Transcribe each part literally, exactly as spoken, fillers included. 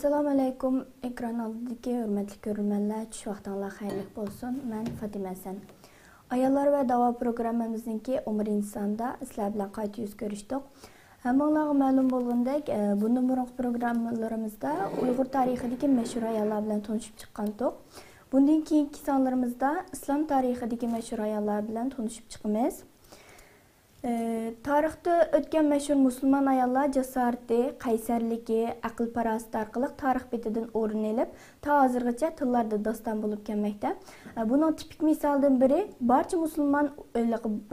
ئەسسالامۇ ئەلەيكۇم، ئېكران ئالدىدىكى ھۆرمەتلىك كۆرۈرمەنلەر، چۈش ۋاقتىڭلار خەيرلىك بولسۇن. مەن فاتىمە ھەسەن. ئاياللار ۋە داۋا پروگراممىمىزنىڭكى ئون بىرىنچى سانىدا سىلەر بىلەن قايتا يۈز كۆرۈشتۇق. ھەممىڭلارغا مەلۇم بولغىنىدەك، ئە، بۇندىن بۇرۇنقى پروگراممىلىرىمىزدا ئۇيغۇر تارىخىدىكى مەشھۇر ئاياللار بىلەن تونۇشۇپ چىققانتۇق. بۇندىن كېيىنكى سانلىرىمىزدا ئىسلام تارىخىدىكى مەشھۇر ئاياللار بىلەن تونۇشۇپ چىقىمىز. ئى، تارىختا ئۆتكەن مەشھۇر مۇسۇلمان ئاياللار جاسارىتى، قەيسەرلىكى، ئەقىل-پاراسىتى ئارقىلىق تارىخ بېتىدىن ئورۇن ئېلىپ، تا ھازىرغىچە تىللاردا داستان بولۇپ كەلمەكتە. ئى، بۇنىڭ تىپىك مىسالىدىن بىرى، بارچە مۇسۇلمان،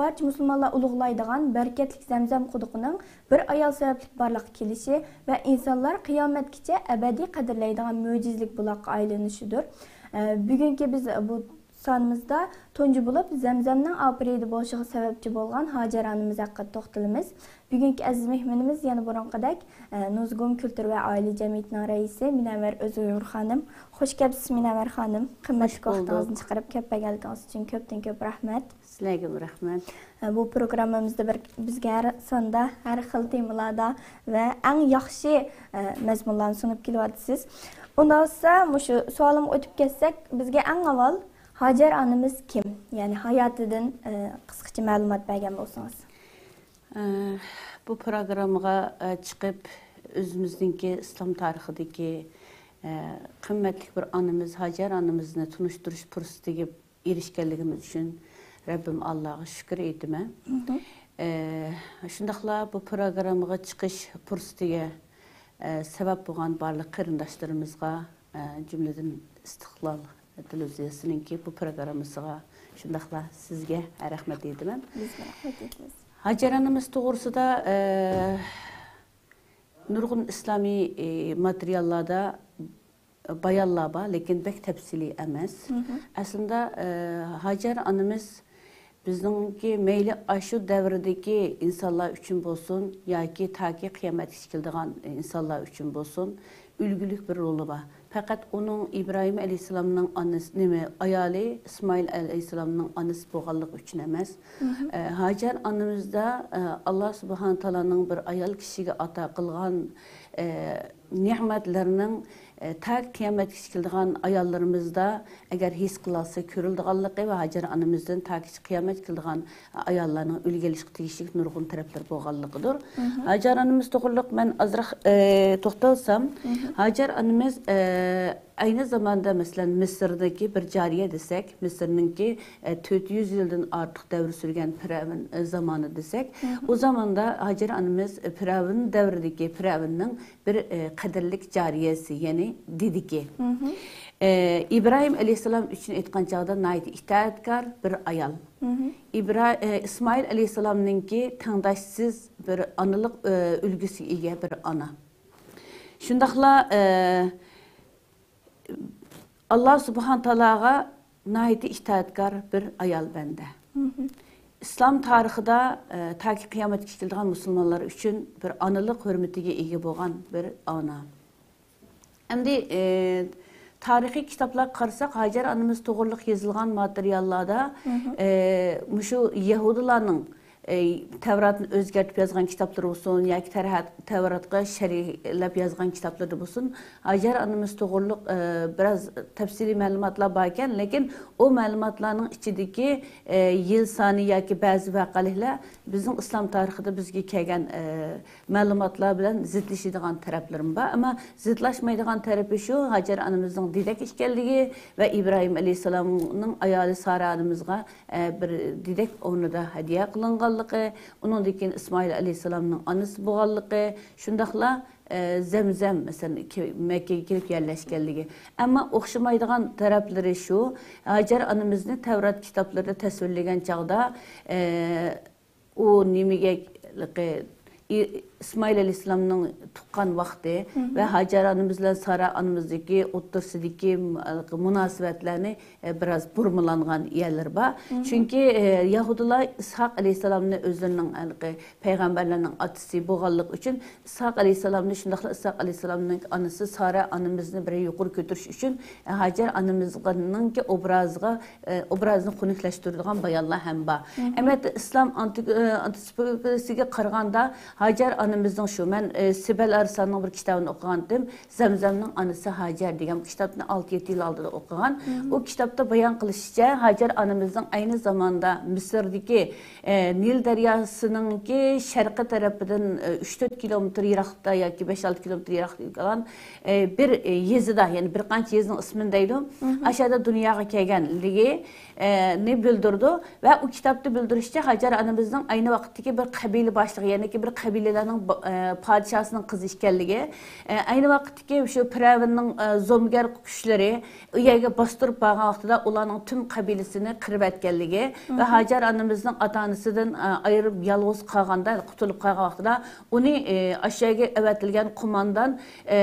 بارچە مۇسۇلمانلار ئۇلۇغلايدىغان بەرىكەتلىك زەمزەم قۇدۇقىنىڭ بىر ئايال سەۋەبلىك بارلىققا كېلىشى ۋە ئىنسانلار قىيامەتكىچە ئەبەدىي قەدىرلەيدىغان مۆجىزىلىك بۇلاققا ئايلىنىشىدۇر. ئى، بۈگۈنكى بىز بۇ سانىمىزدا تۇنجى بولۇپ زەمزەمنىڭ ئاپىرىدە بولۇشىغا سەۋەبچى بولغان ھاجەر ئانىمىز ھەققىدە توختىلىمىز. بۈگۈنكى ئەزىز مېھمىنىمىز يەنە بۇرۇنقىدەك، ئە، نۇزگۇم كۈلتۈر ۋە ئائىلە جەمئىيىتىنىڭ رەئىسى مۇنەۋۋەر ئۆزئۇيغۇر خانىم. خوش كەپسىز مۇنەۋۋەر خانىم. قىممەتلىك ۋاقتىڭىزنى چىقىرىپ كەپ بەرگەنلىكىڭىز ئۈچۈن كۆپتىن كۆپ رەھمەت. سىلەرگىمۇ رەھمەت. ئە، بۇ پروگراممىمىزدا بىر، بىزگە ھەر ساندا، ھەر خىل تېمىلاردا ۋە ئەڭ ياخشى، ئە، مەزمۇنلارنى سۇنۇپ كېلىۋاتىسىز. ئۇنداق بولسا، مۇشۇ سوئالىمغا ئۆتۈپ كەتسەك، بىزگە ئەڭ ئاۋۋال ھاجەر ئانىمىز كىم؟ يەنى ھاياتىدىن، ئە، قىسقىچە مەلۇمات بەرگەن بولسىڭىز. ئە، بۇ پروگراممىغا، ئە، چىقىپ، ئۆزىمىزنىڭكى ئىسلام تارىخىدىكى، ئە، قىممەتلىك بىر ئانىمىز، ھاجەر ئانىمىزنى تونۇشتۇرۇش پۇرسىتىگە ئېرىشكەنلىكىمىز ئۈچۈن رەببىم ئاللاغا شۈكۈر ئېيتىمەن. مھم. ئە، شۇنداقلا بۇ پروگراممىغا چىقىش پۇرسىتىگە، ئە، سەۋەب بولغان بارلىق قېرىنداشلىرىمىزغا، ئە، جۈملىدىن ئىستىقلال تېلېۋىزىيەسىنىڭكى بۇ پروگراممىسىغا، شۇنداقلا سىزگە رەھمەت ئېيتىمەن. بىزمۇ رەھمەت ئېيتىمىز. ھاجەر ئانىمىز توغرىسىدا، ئە، نۇرغۇن ئىسلامىي، ئى، ماتېرىياللاردا بايانلار بار، لېكىن بەك تەپسىلىي ئەمەس. مھم. ئەسلىدە، ئى، ھاجەر ئانىمىز بىزنىڭكى مەيلى ئاشۇ دەۋردىكى ئىنسانلار ئۈچۈن بولسۇن ياكى تاكى قىيامەتكىچە كېلىدىغان ئىنسانلار ئۈچۈن بولسۇن، ئۈلگىلىك بىر رولى بار. پەقەت ئۇنىڭ ئىبراھىم ئەلەيھىسسالامنىڭ ئانىسى، نېمە، ئايالى ئىسمائىل ئەلەيھىسسالامنىڭ ئانىسى بولغانلىقى ئۈچۈن ئەمەس. مھم. ئە، ھاجەر ئانىمىزدا، ئە، ئاللا سۇبھانە تائالانىڭ بىر ئايال كىشىگە ئاتا قىلغان، ئە، نېمەتلىرىنىڭ، ئە، تا قىيامەتكىچە كېلىدىغان ئاياللىرىمىزدا ئەگەر ھېس قىلالسا كۆرۈلىدىغانلىقى ۋە ھاجەر ئانىمىزدىن تاكىچە قىيامەتكە كېلىدىغان ئاياللارنىڭ ئۈلگە ئېلىشقا تېگىشلىك نۇرغۇن تەرەپلىرى بولغانلىقىدۇر. مھم. ھاجەر ئانىمىز توغرۇلۇق مەن ئازراق، ئە، توختالسام، مھم. ھاجەر ئانىمىز، ئە، ئەينى زاماندا، مەسىلەن، مىسىردىكى بىر جارىيە دېسەك، مىسىرنىڭكى، ئە، تۆت يۈز يىلدىن ئارتۇق دەۋر سۈرگەن پىرئەۋن، ئە، زامانى دېسەك، مھم. ئۇ زاماندا ھاجەر ئانىمىز، ئە، پىرئەۋن دەۋرىدىكى پىرئەۋننىڭ بىر، ئە، قەدىرلىك جارىيەسى، يەنى دېدىكى. مھم. ئە، ئىبراھىم ئەلەيھىسسالام ئۈچۈن ئېيتقان چاغدا ناھايىتى ئىتائەتكار بىر ئايال. مھم. ئىبرا-، ئە، ئىسمائىل ئەلەيھىسسالامنىڭكى تەڭداشسىز بىر ئانىلىق، ئە، ئۈلگىسىگە ئىگە بىر ئانا. شۇنداقلا، ئە، ئاللا سۇبھانە تائالاغا ناھايىتى ئىتائەتكار بىر ئايال بەندە. مھم. ئىسلام تارىخىدا، ئە، تاكى قىيامەتكىچە كېلىدىغان مۇسۇلمانلار ئۈچۈن بىر ئانىلىق ھۆرمىتىگە ئىگە بولغان بىر ئانا. ئەمدى، ئە، تارىخىي كىتابلارغا قارىساق، ھاجەر ئانىمىز توغرىلىق يېزىلغان ماتېرىياللاردا، مھم. ئە، مۇشۇ يەھۇدىيلارنىڭ ئى، تەۋراتنى ئۆزگەرتىپ يازغان كىتابلىرى بولسۇن ياكى تەرھەت-، تەۋراتقا شەرھلەپ يازغان كىتابلىرى بولسۇن، ھاجەر ئانىمىز توغرۇلۇق، ئى، بىراز تەپسىلىي مەلۇماتلار باركەن، لېكىن ئۇ مەلۇماتلارنىڭ ئىچىدىكى، ئى، يىل سانى ياكى بەزى ۋەقەلىكلەر بىزنىڭ ئىسلام تارىخىدا بىزگە كەلگەن، ئى، مەلۇماتلار بىلەن زىتلىشىدىغان تەرەپلىرىمۇ بار. ئەمما زىتلاشمايدىغان تەرىپى شۇ، ھاجەر ئانىمىزنىڭ دېدەك ئىكەنلىكى ۋە ئىبراھىم ئەلەيھىسسالامنىڭ ئايالى سارا ئانىمىزغا ئە، بىر دېدەك ئورنىدا ھەدىيە قىلىنغانلىقى، ئۇنىڭدىن كېيىن ئىسمائىل ئەلەيھىسسالامنىڭ ئانىسى بولغانلىقى، شۇنداقلا، ئە، زەمزەم، مەسىلەن، كە-، مەككىگە كېلىپ يەرلەشكەنلىكى. ئەمما ئوخشىمايدىغان تەرەپلىرى شۇ، ھاجەر ئانىمىزنى تەۋرات كىتابلىرىدا تەسۋىرلىگەن چاغدا، ئە، ئۇ نېمىگە، ئى-، ئىسمائىل ئەلەيھىسسالامنىڭ تۇغقان ۋاقتى مھم. ۋە ھاجەر ئانىمىز بىلەن سارا ئانىمىزدىكى ئوتتۇرىسىدىكى مۇناسىۋەتلەرنى، ئە، بىراز بۇرمىلانغان يەرلىرى بار. مھم. چۈنكى، ئە، يەھۇدىيلار ئىسھاق ئەلەيھىسسالامنى ئۆزلىرىنىڭ ھېلىقى پەيغەمبەرلەرنىڭ ئاتىسى بولغانلىقى ئۈچۈن، ئىسھاق ئەلەيھىسسالامنى، شۇنداقلا ئىسھاق ئەلەيھىسسالامنىڭ ئانىسى سارا ئانىمىزنى بىر يۇقىرى كۆتۈرۈش ئۈچۈن، ئە، ھاجەر ئانىمىزنىڭكى ئوبرازىغا ئە، ئوبرازنى خۇنۈكلەشتۈرىدىغان بايانلار ھەم بار. مھم. ئەمەلىيەتتە ئىسلام ئانتىك-، ئە، ئانتىسپىكىسىگە قارىغاندا، ھاجەر ئانا بىزنىڭ شۇ، مەن، ئى، سىبىل ئارسلاننىڭ بىر كىتابىنى ئوقۇغانتىم، زەمزەمنىڭ ئانىسى ھاجەر دېگەن كىتابنى ئالتە يەتتە يىل ئالدىدا ئوقۇغان. ئۇ كىتابتا بايان قىلىشىچە، ھاجەر ئانىمىزنىڭ ئەينى زاماندا مىسىردىكى، ئى، نىل دەرياسىنىڭكى شەرقىي تەرىپىدىن، ئى، ئۈچ تۆت كىلومېتىر يىراقلىقتا ياكى بەش ئالتە كىلومېتىر يىراقلىقتا، ئى، بىر، ئى، يېزىدا، يەنى بىر قانچە يېزىنىڭ ئىسمىنى دەيدۇ. ئاشۇ يەردە دۇنياغا كەلگەنلىكى، ئى، نى بىلدۈرىدۇ. ۋە ئۇ كىتابتا بىلدۈرۈشىچە، ھاجەر ئانىمىزنىڭ ئەينى ۋاقىتتىكى بىر قەبىلە باشلىقى، يەنىكى بىر قەبىلىلەرنىڭ با-، ئە، پادىشاھسىنىڭ قىزى ئىكەنلىكى، ئە، ئەينى ۋاقىتتىكى شۇ پىرئەۋننىڭ، ئە، زومىگەر كۈچلىرى ئۇ يەرگە باستۇرۇپ بارغان ۋاقتىدا ئۇلارنىڭ پۈتۈن قەبىلىسىنى قىرىۋەتكەنلىكى ۋە ھاجەر ئانىمىزنىڭ ئاتا-ئانىسىدىن، ئە، ئايرىپ يالغۇز قالغاندا، قۇتۇلۇپ قالغان ۋاقتىدا ئۇنى، ئە، ئاشۇ يەرگە ئەۋەتىلگەن قوماندان، ئە،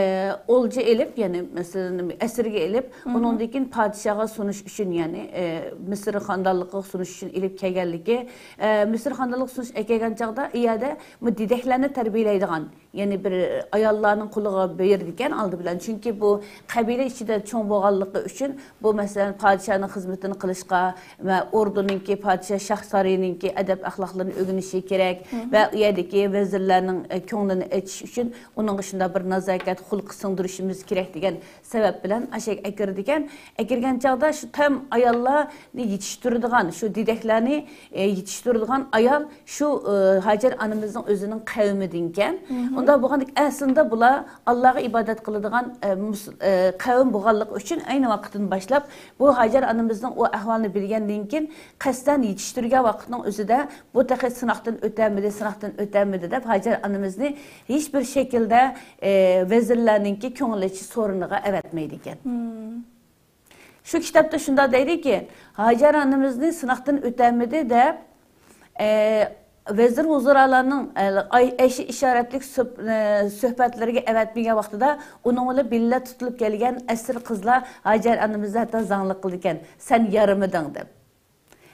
ئولجا ئېلىپ، يەنى مەسىلەن، ئەسىرگە ئېلىپ، ئۇنىڭدىن كېيىن پادىشاھغا سۇنۇش ئۈچۈن، يەنى، ئە، مىسىر خانىدانلىقىغا سۇنۇش ئۈچۈن ئېلىپ كەلگەنلىكى، ئە، مىسىر خانىدانلىقىغا سۇنۇش ئەكەلگەن چاغدا، ئۇ يەردە بۇ دېدەكلەرنى تەربىيەلەيدىغان، يەنى بىر ئاياللارنىڭ قولىغا بېرىدىكەن ئالدى بىلەن. چۈنكى بۇ قەبىلە ئىچىدە چوڭ بولغانلىقى ئۈچۈن، بۇ، مەسىلەن، پادىشاھنىڭ خىزمىتىنى قىلىشقا ۋە ئوردۇنىڭكى، پادىشاھ شاھسارىيىنىڭكى ئەدەپ-ئەخلاقلىرىنى ئۆگىنىشى كېرەك ۋە ئۇ يەردىكى ۋەزىرلەرنىڭ، ئە، كۆڭلىنى ئېچىش ئۈچۈن ئۇنىڭغا شۇنداق بىر نازاكەت خۇلقى سىڭدۈرۈشىمىز كېرەك دېگەن سەۋەب بىلەن ئاشۇ يەرگە ئەكىرىدىكەن. ئەكىرگەن چاغدا شۇ تام ئاياللارنى يېتىشتۈرىدىغان، شۇ دېدەكلەرنى، ئە، يېتىشتۈرىدىغان ئايال شۇ، ئە، ھاجەر ئانىمىزنىڭ ئۆزىنىڭ قەۋمىدىنكەن. ئۇنداق بولغاندا ئەسلىدە بۇلار ئاللاغا ئىبادەت قىلىدىغان، ئە، مۇس-، ئە، قەۋم بولغانلىقى ئۈچۈن ئەينى ۋاقىتتىن باشلاپ بۇ ھاجەر ئانىمىزنىڭ ئۇ ئەھۋالىنى بىلگەندىن كېيىن قەستەن يېتىشتۈرگەن ۋاقىتنىڭ ئۆزىدە بۇ تېخى سىناقتىن ئۆتەلمىدى، سىناقتىن ئۆتەلمىدى دەپ ھاجەر ئانىمىزنى ھېچ بىر شەكىلدە، ئە، ۋەزىرلەرنىڭكى كۆڭۈل ئېچىش سورۇنىغا ئەۋەتمەيدىكەن. شۇ كىتابتا شۇنداق دەيدىكى، ھاجەر ئانىمىزنى سىناقتىن ئۆتەلمىدى دەپ، ئە، ۋەزىر ۋۇزۇرالارنىڭ، ئە، ئاي-، ئەشە ئىشارەتلىك سۆپ-، ئە، سۆھبەتلىرىگە ئەۋەتمىگەن ۋاقتىدا ئۇنىڭ بىلەن بىللە تۇتۇلۇپ كەلگەن ئەسىر قىزلار ھاجەر ئانىمىزنى ھەتتا زاڭلىق قىلىدىكەن، سەن يارىمىدىڭ دەپ.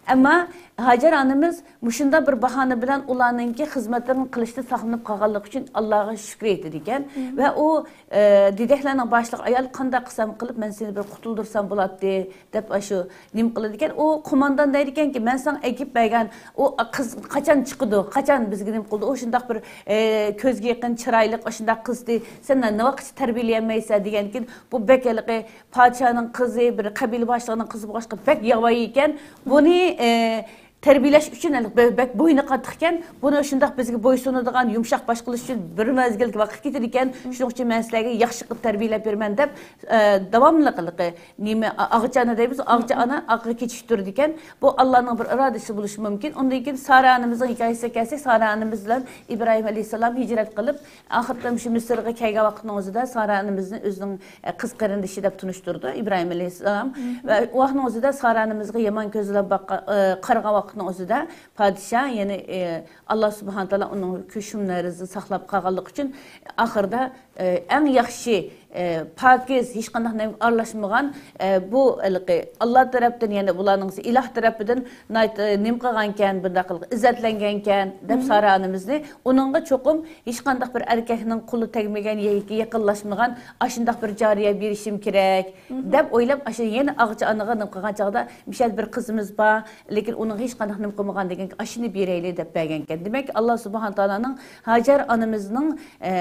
ئەمما ھاجەر ئانىمىز مۇشۇنداق بىر باھانە بىلەن ئۇلارنىڭكى خىزمەتلىرىنى قىلىشتىن ساقلىنىپ قالغانلىقى ئۈچۈن ئاللاغا شۈكرى ئېيتىدىكەن. ۋە ئۇ، ئە، دېدەكلەرنىڭ باشلىقى ئايال قانداق قىلسام قىلىپ مەن سېنى بىر قۇتۇلدۇرسام بولاتتى دەپ ئاشۇ نېمە قىلىدىكەن. ئۇ قوماندان دەيدىكەنكى، مەن ساڭا ئەكىپ بەرگەن ئۇ قىز قاچان چىقىدۇ، قاچان بىزگە نېمە قىلىدۇ، ئۇ شۇنداق بىر، ئە، كۆزگە يېقىن، چىرايلىق، ئاشۇنداق قىزنى سەن نېمە ۋاقىتتا تەربىيەلىيەلمەيسەن دېگەنكىن، بۇ بەك ھېلىقى پادىشاھنىڭ قىزى، بىر قەبىلە باشلىقىنىڭ قىزى بولغاچقا بەك ياۋايى ئىكەن. بۇنى، ئە، تەربىيەلەش ئۈچۈن ھېلىقى بە-، بەك بوينى قاتتىق ئىكەن. بۇنى شۇنداق بىزگە بويسۇنىدىغان، يۇمشاق باش قىلىش ئۈچۈن بىر مەزگىل ۋاقىت كېتىدىكەن. شۇنىڭ ئۈچۈن مەن سىلەرگە ياخشى قىلىپ تەربىيەلەپ بېرىمەن دەپ، ئە، داۋاملىق ھېلىقى نېمە، ئا-، ئاغىچ ئانا دەيمىز، ئاغىچ ئانا ئاغا كېچىكتۈرىدىكەن. بۇ ئاللانىڭ بىر ئىرادىسى بولۇشى مۇمكىن. ئۇندىن كېيىن سارا ئانىمىزنىڭ ھېكايىسىگە كەلسەك، سارا ئانىمىز بىلەن ئىبراھىم ئەلەيھىسسالام ھىجرەت قىلىپ، ئاخىرقى مۇشۇ مىسىرغا كەلگەن ۋاقىتنىڭ ئۆزىدە سارا ئانىمىزنى ئۆزىنىڭ، ئە، قىز قېرىندىشى دەپ تونۇشتۇرىدۇ ئىبراھىم ئەلەيھىسسالام. ۋە ئۇ ۋاقىتنىڭ ئۆزىدە سارا ئانىمىزغا يامان كۆز بىلەن باققا-، ئە، قارىغان ۋاقىتنىڭ ئۆزىدە پادىشاھ، يەنى، ئە، ئاللا سۇبھانە تائالا ئۇنىڭ كۆشۈم نەرىزىنى ساقلاپ قالغانلىقى ئۈچۈن ئاخىرىدا، ئە، ئەڭ ياخشى، ئە، پاكىز، ھېچقانداق نېمىگە ئارىلاشمىغان، ئە، بۇ ھېلىقى ئاللا تەرەپتىن، يەنى بۇلارنىڭ ئىلاھ تەرىپىدىن ناھايىتى نېمە قىلغانكەن، بۇنداق قىلىپ ئىززەتلەنگەنكەن دەپ سارا ئانىمىزنى، ئۇنىڭغا چوقۇم ھېچقانداق بىر ئەركەكنىڭ قولى تەگمىگەن ياكى يېقىنلاشمىغان ئاشۇنداق بىر جارىيە بېرىشىم كېرەك دەپ ئويلاپ، ئاشۇ يەنە ئاغىچ ئانىغا نېمە قىلغان چاغدا، مىشەدە بىر قىزىمىز بار، لېكىن ئۇنىڭغا ھېچقانداق نېمە قىلمىغان دېگەن، ئاشۇنى بېرەيلى دەپ بەرگەنكەن. دېمەك، ئاللا سۇبھانە تائالانىڭ ھاجەر ئانىمىزنىڭ، ئە،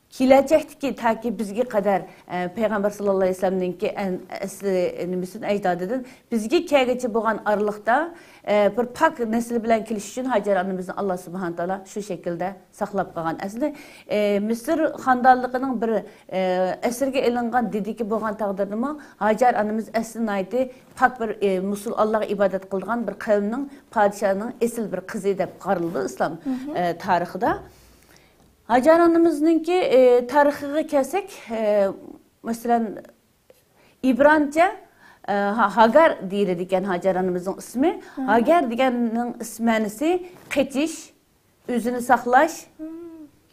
كېلەچەكتىكى تاكى بىزگە قەدەر، ئە، پەيغەمبەر ساللاللاھۇ ئەلەيھى ۋەسەللەمنىڭكى ئەن-، ئەسلى نېمىسىدىن، ئەجدادىدىن بىزگە كەلگۈچە بولغان ئارىلىقتا، ئە، بىر پاك نەسىل بىلەن كېلىش ئۈچۈن ھاجەر ئانىمىزنى ئاللا سۇبھانە تائالا شۇ شەكىلدە ساقلاپ قالغان. ئەسلى، ئە، مىسىر خانىدانلىقىنىڭ بىر، ئە، ئەسىرگە ئېلىنغان دېدىكى بولغان تەقدىردىمۇ، ھاجەر ئانىمىز ئەسلى ناھايىتى پاك بىر، ئە، مۇسۇل-، ئاللاغا ئىبادەت قىلىدىغان بىر قەۋمنىڭ پادىشاھىنىڭ ئېسىل بىر قىزى دەپ قارىلىدۇ ئىسلام، ئە، تارىخىدا. ھاجەر ئانىمىزنىڭكى، ئى، تارىخىغا كەلسەك، ئى، مەسىلەن، ئىبرانچە، ئى، ھا-، ھاگار دېيىلىدىكەن ھاجەر ئانىمىزنىڭ ئىسمى. ھاگار دېگەننىڭ ئىس-، مەنىسى قېچىش، ئۆزىنى ساقلاش،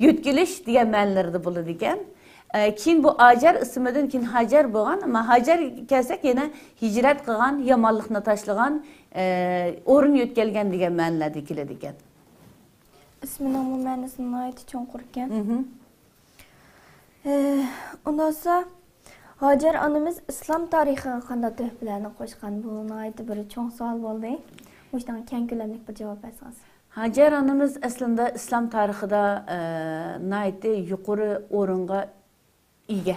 يۆتكىلىش دېگەن مەنىلەردە بولىدىكەن. ئى، كېيىن بۇ ئاجەر ئىسمىدىن كېيىن ھاجەر بولغان، ئەمما ھاجەر كەلسەك يەنە ھىجرەت قىلغان، يامانلىقنى تاشلىغان، ئى، ئورۇن يۆتكەلگەن دېگەن مەنىلەردە كېلىدىكەن. ئىسمىنىڭمۇ مەنىسى ناھايىتى چوڭقۇر ئىكەن. ئى، ئۇندىن سا، ھاجەر ئانىمىز ئىسلام تارىخىغا قانداق تۆھپىلەرنى قوشقان؟ بۇ ناھايىتى بىر چوڭ سوئال بولدى. مۇشۇنىڭغا كەڭ كۆلەملىك بىر جاۋاب بەرسىڭىز. ھاجەر ئانىمىز ئەسلىندە ئىسلام تارىخىدا، ئە، ناھايىتى يۇقىرى ئورۇنغا ئىگە.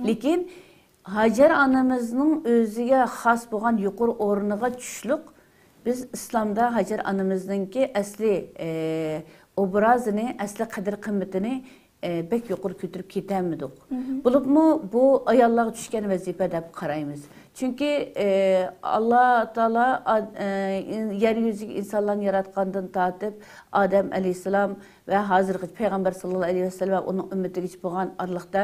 لېكىن ھاجەر ئانىمىزنىڭ ئۆزىگە خاس بولغان يۇقىرى ئورنىغا چۈشلۈق بىز ئىسلامدا ھاجەر ئانىمىزنىڭكى ئەسلى، ئە، ئوبرازىنى، ئەسلى قەدىر-قىممىتىنى، ئە، بەك يۇقىرى كۆتۈرۈپ كېتەلمىدۇق. بولۇپمۇ بۇ ئاياللارغا چۈشكەن ۋەزىپە دەپ قارايمىز. چۈنكى، ئى، ئاللا تائالا، ئا-، ئى، ئىن-، يەر يۈزىگە ئىنسانلارنى ياراتقاندىن تارتىپ، ئادەم ئەلەيھىسسالام ۋە ھازىرغىچە پەيغەمبەر ساللاللاھۇ ئەلەيھى ۋەسەللەم ۋە ئۇنىڭ ئۈممىتىگىچە بولغان ئارىلىقتا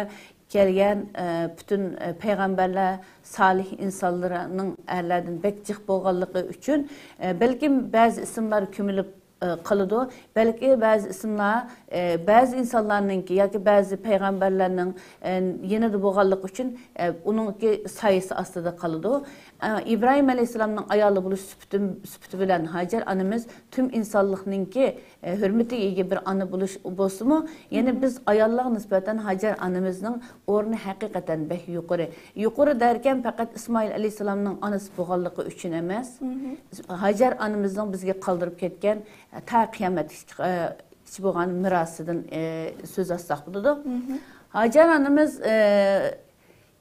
كەلگەن، ئى، پۈتۈن، ئى، پەيغەمبەرلەر، سالىھ ئىنسانلارنىڭ ئەرلەردىن بەك جىق بولغانلىقى ئۈچۈن، ئى، بەلكىم بەزى ئىسىملار كۆمۈلۈپ، ئى، قالىدۇ. بەلكى بەزى ئىسىملار، ئى، بەزى ئىنسانلارنىڭكى ياكى بەزى پەيغەمبەرلەرنىڭ، ئى، يېنىدا بولغانلىقى ئۈچۈن، ئى، ئۇنىڭكى سايىسى ئاستىدا قالىدۇ. ئى، ئىبراھىم ئەلەيھىسسالامنىڭ ئايالى بولۇش سۈپىتى، سۈپىتى بىلەن ھاجەر ئانىمىز تۈم ئىنسانلىقنىڭكى، ئى، ھۆرمىتىگە ئىگە بىر ئانا بولۇش بولسىمۇ، يەنە بىز ئاياللارغا نىسبەتەن ھاجەر ئانىمىزنىڭ ئورنى ھەقىقەتەن بەك يۇقىرى. يۇقىرى دەركەن پەقەت ئىسمائىل ئەلەيھىسسالامنىڭ ئانىسى بولغانلىقى ئۈچۈن ئەمەس. ھاجەر ئانىمىزنىڭ بىزگە قالدۇرۇپ كەتكەن تا قىيامەتكىچە، ئە، بولغان مىراسىدىن، ئە، سۆز ئاچساق بولىدۇ. ھاجەر ئانىمىز، ئە،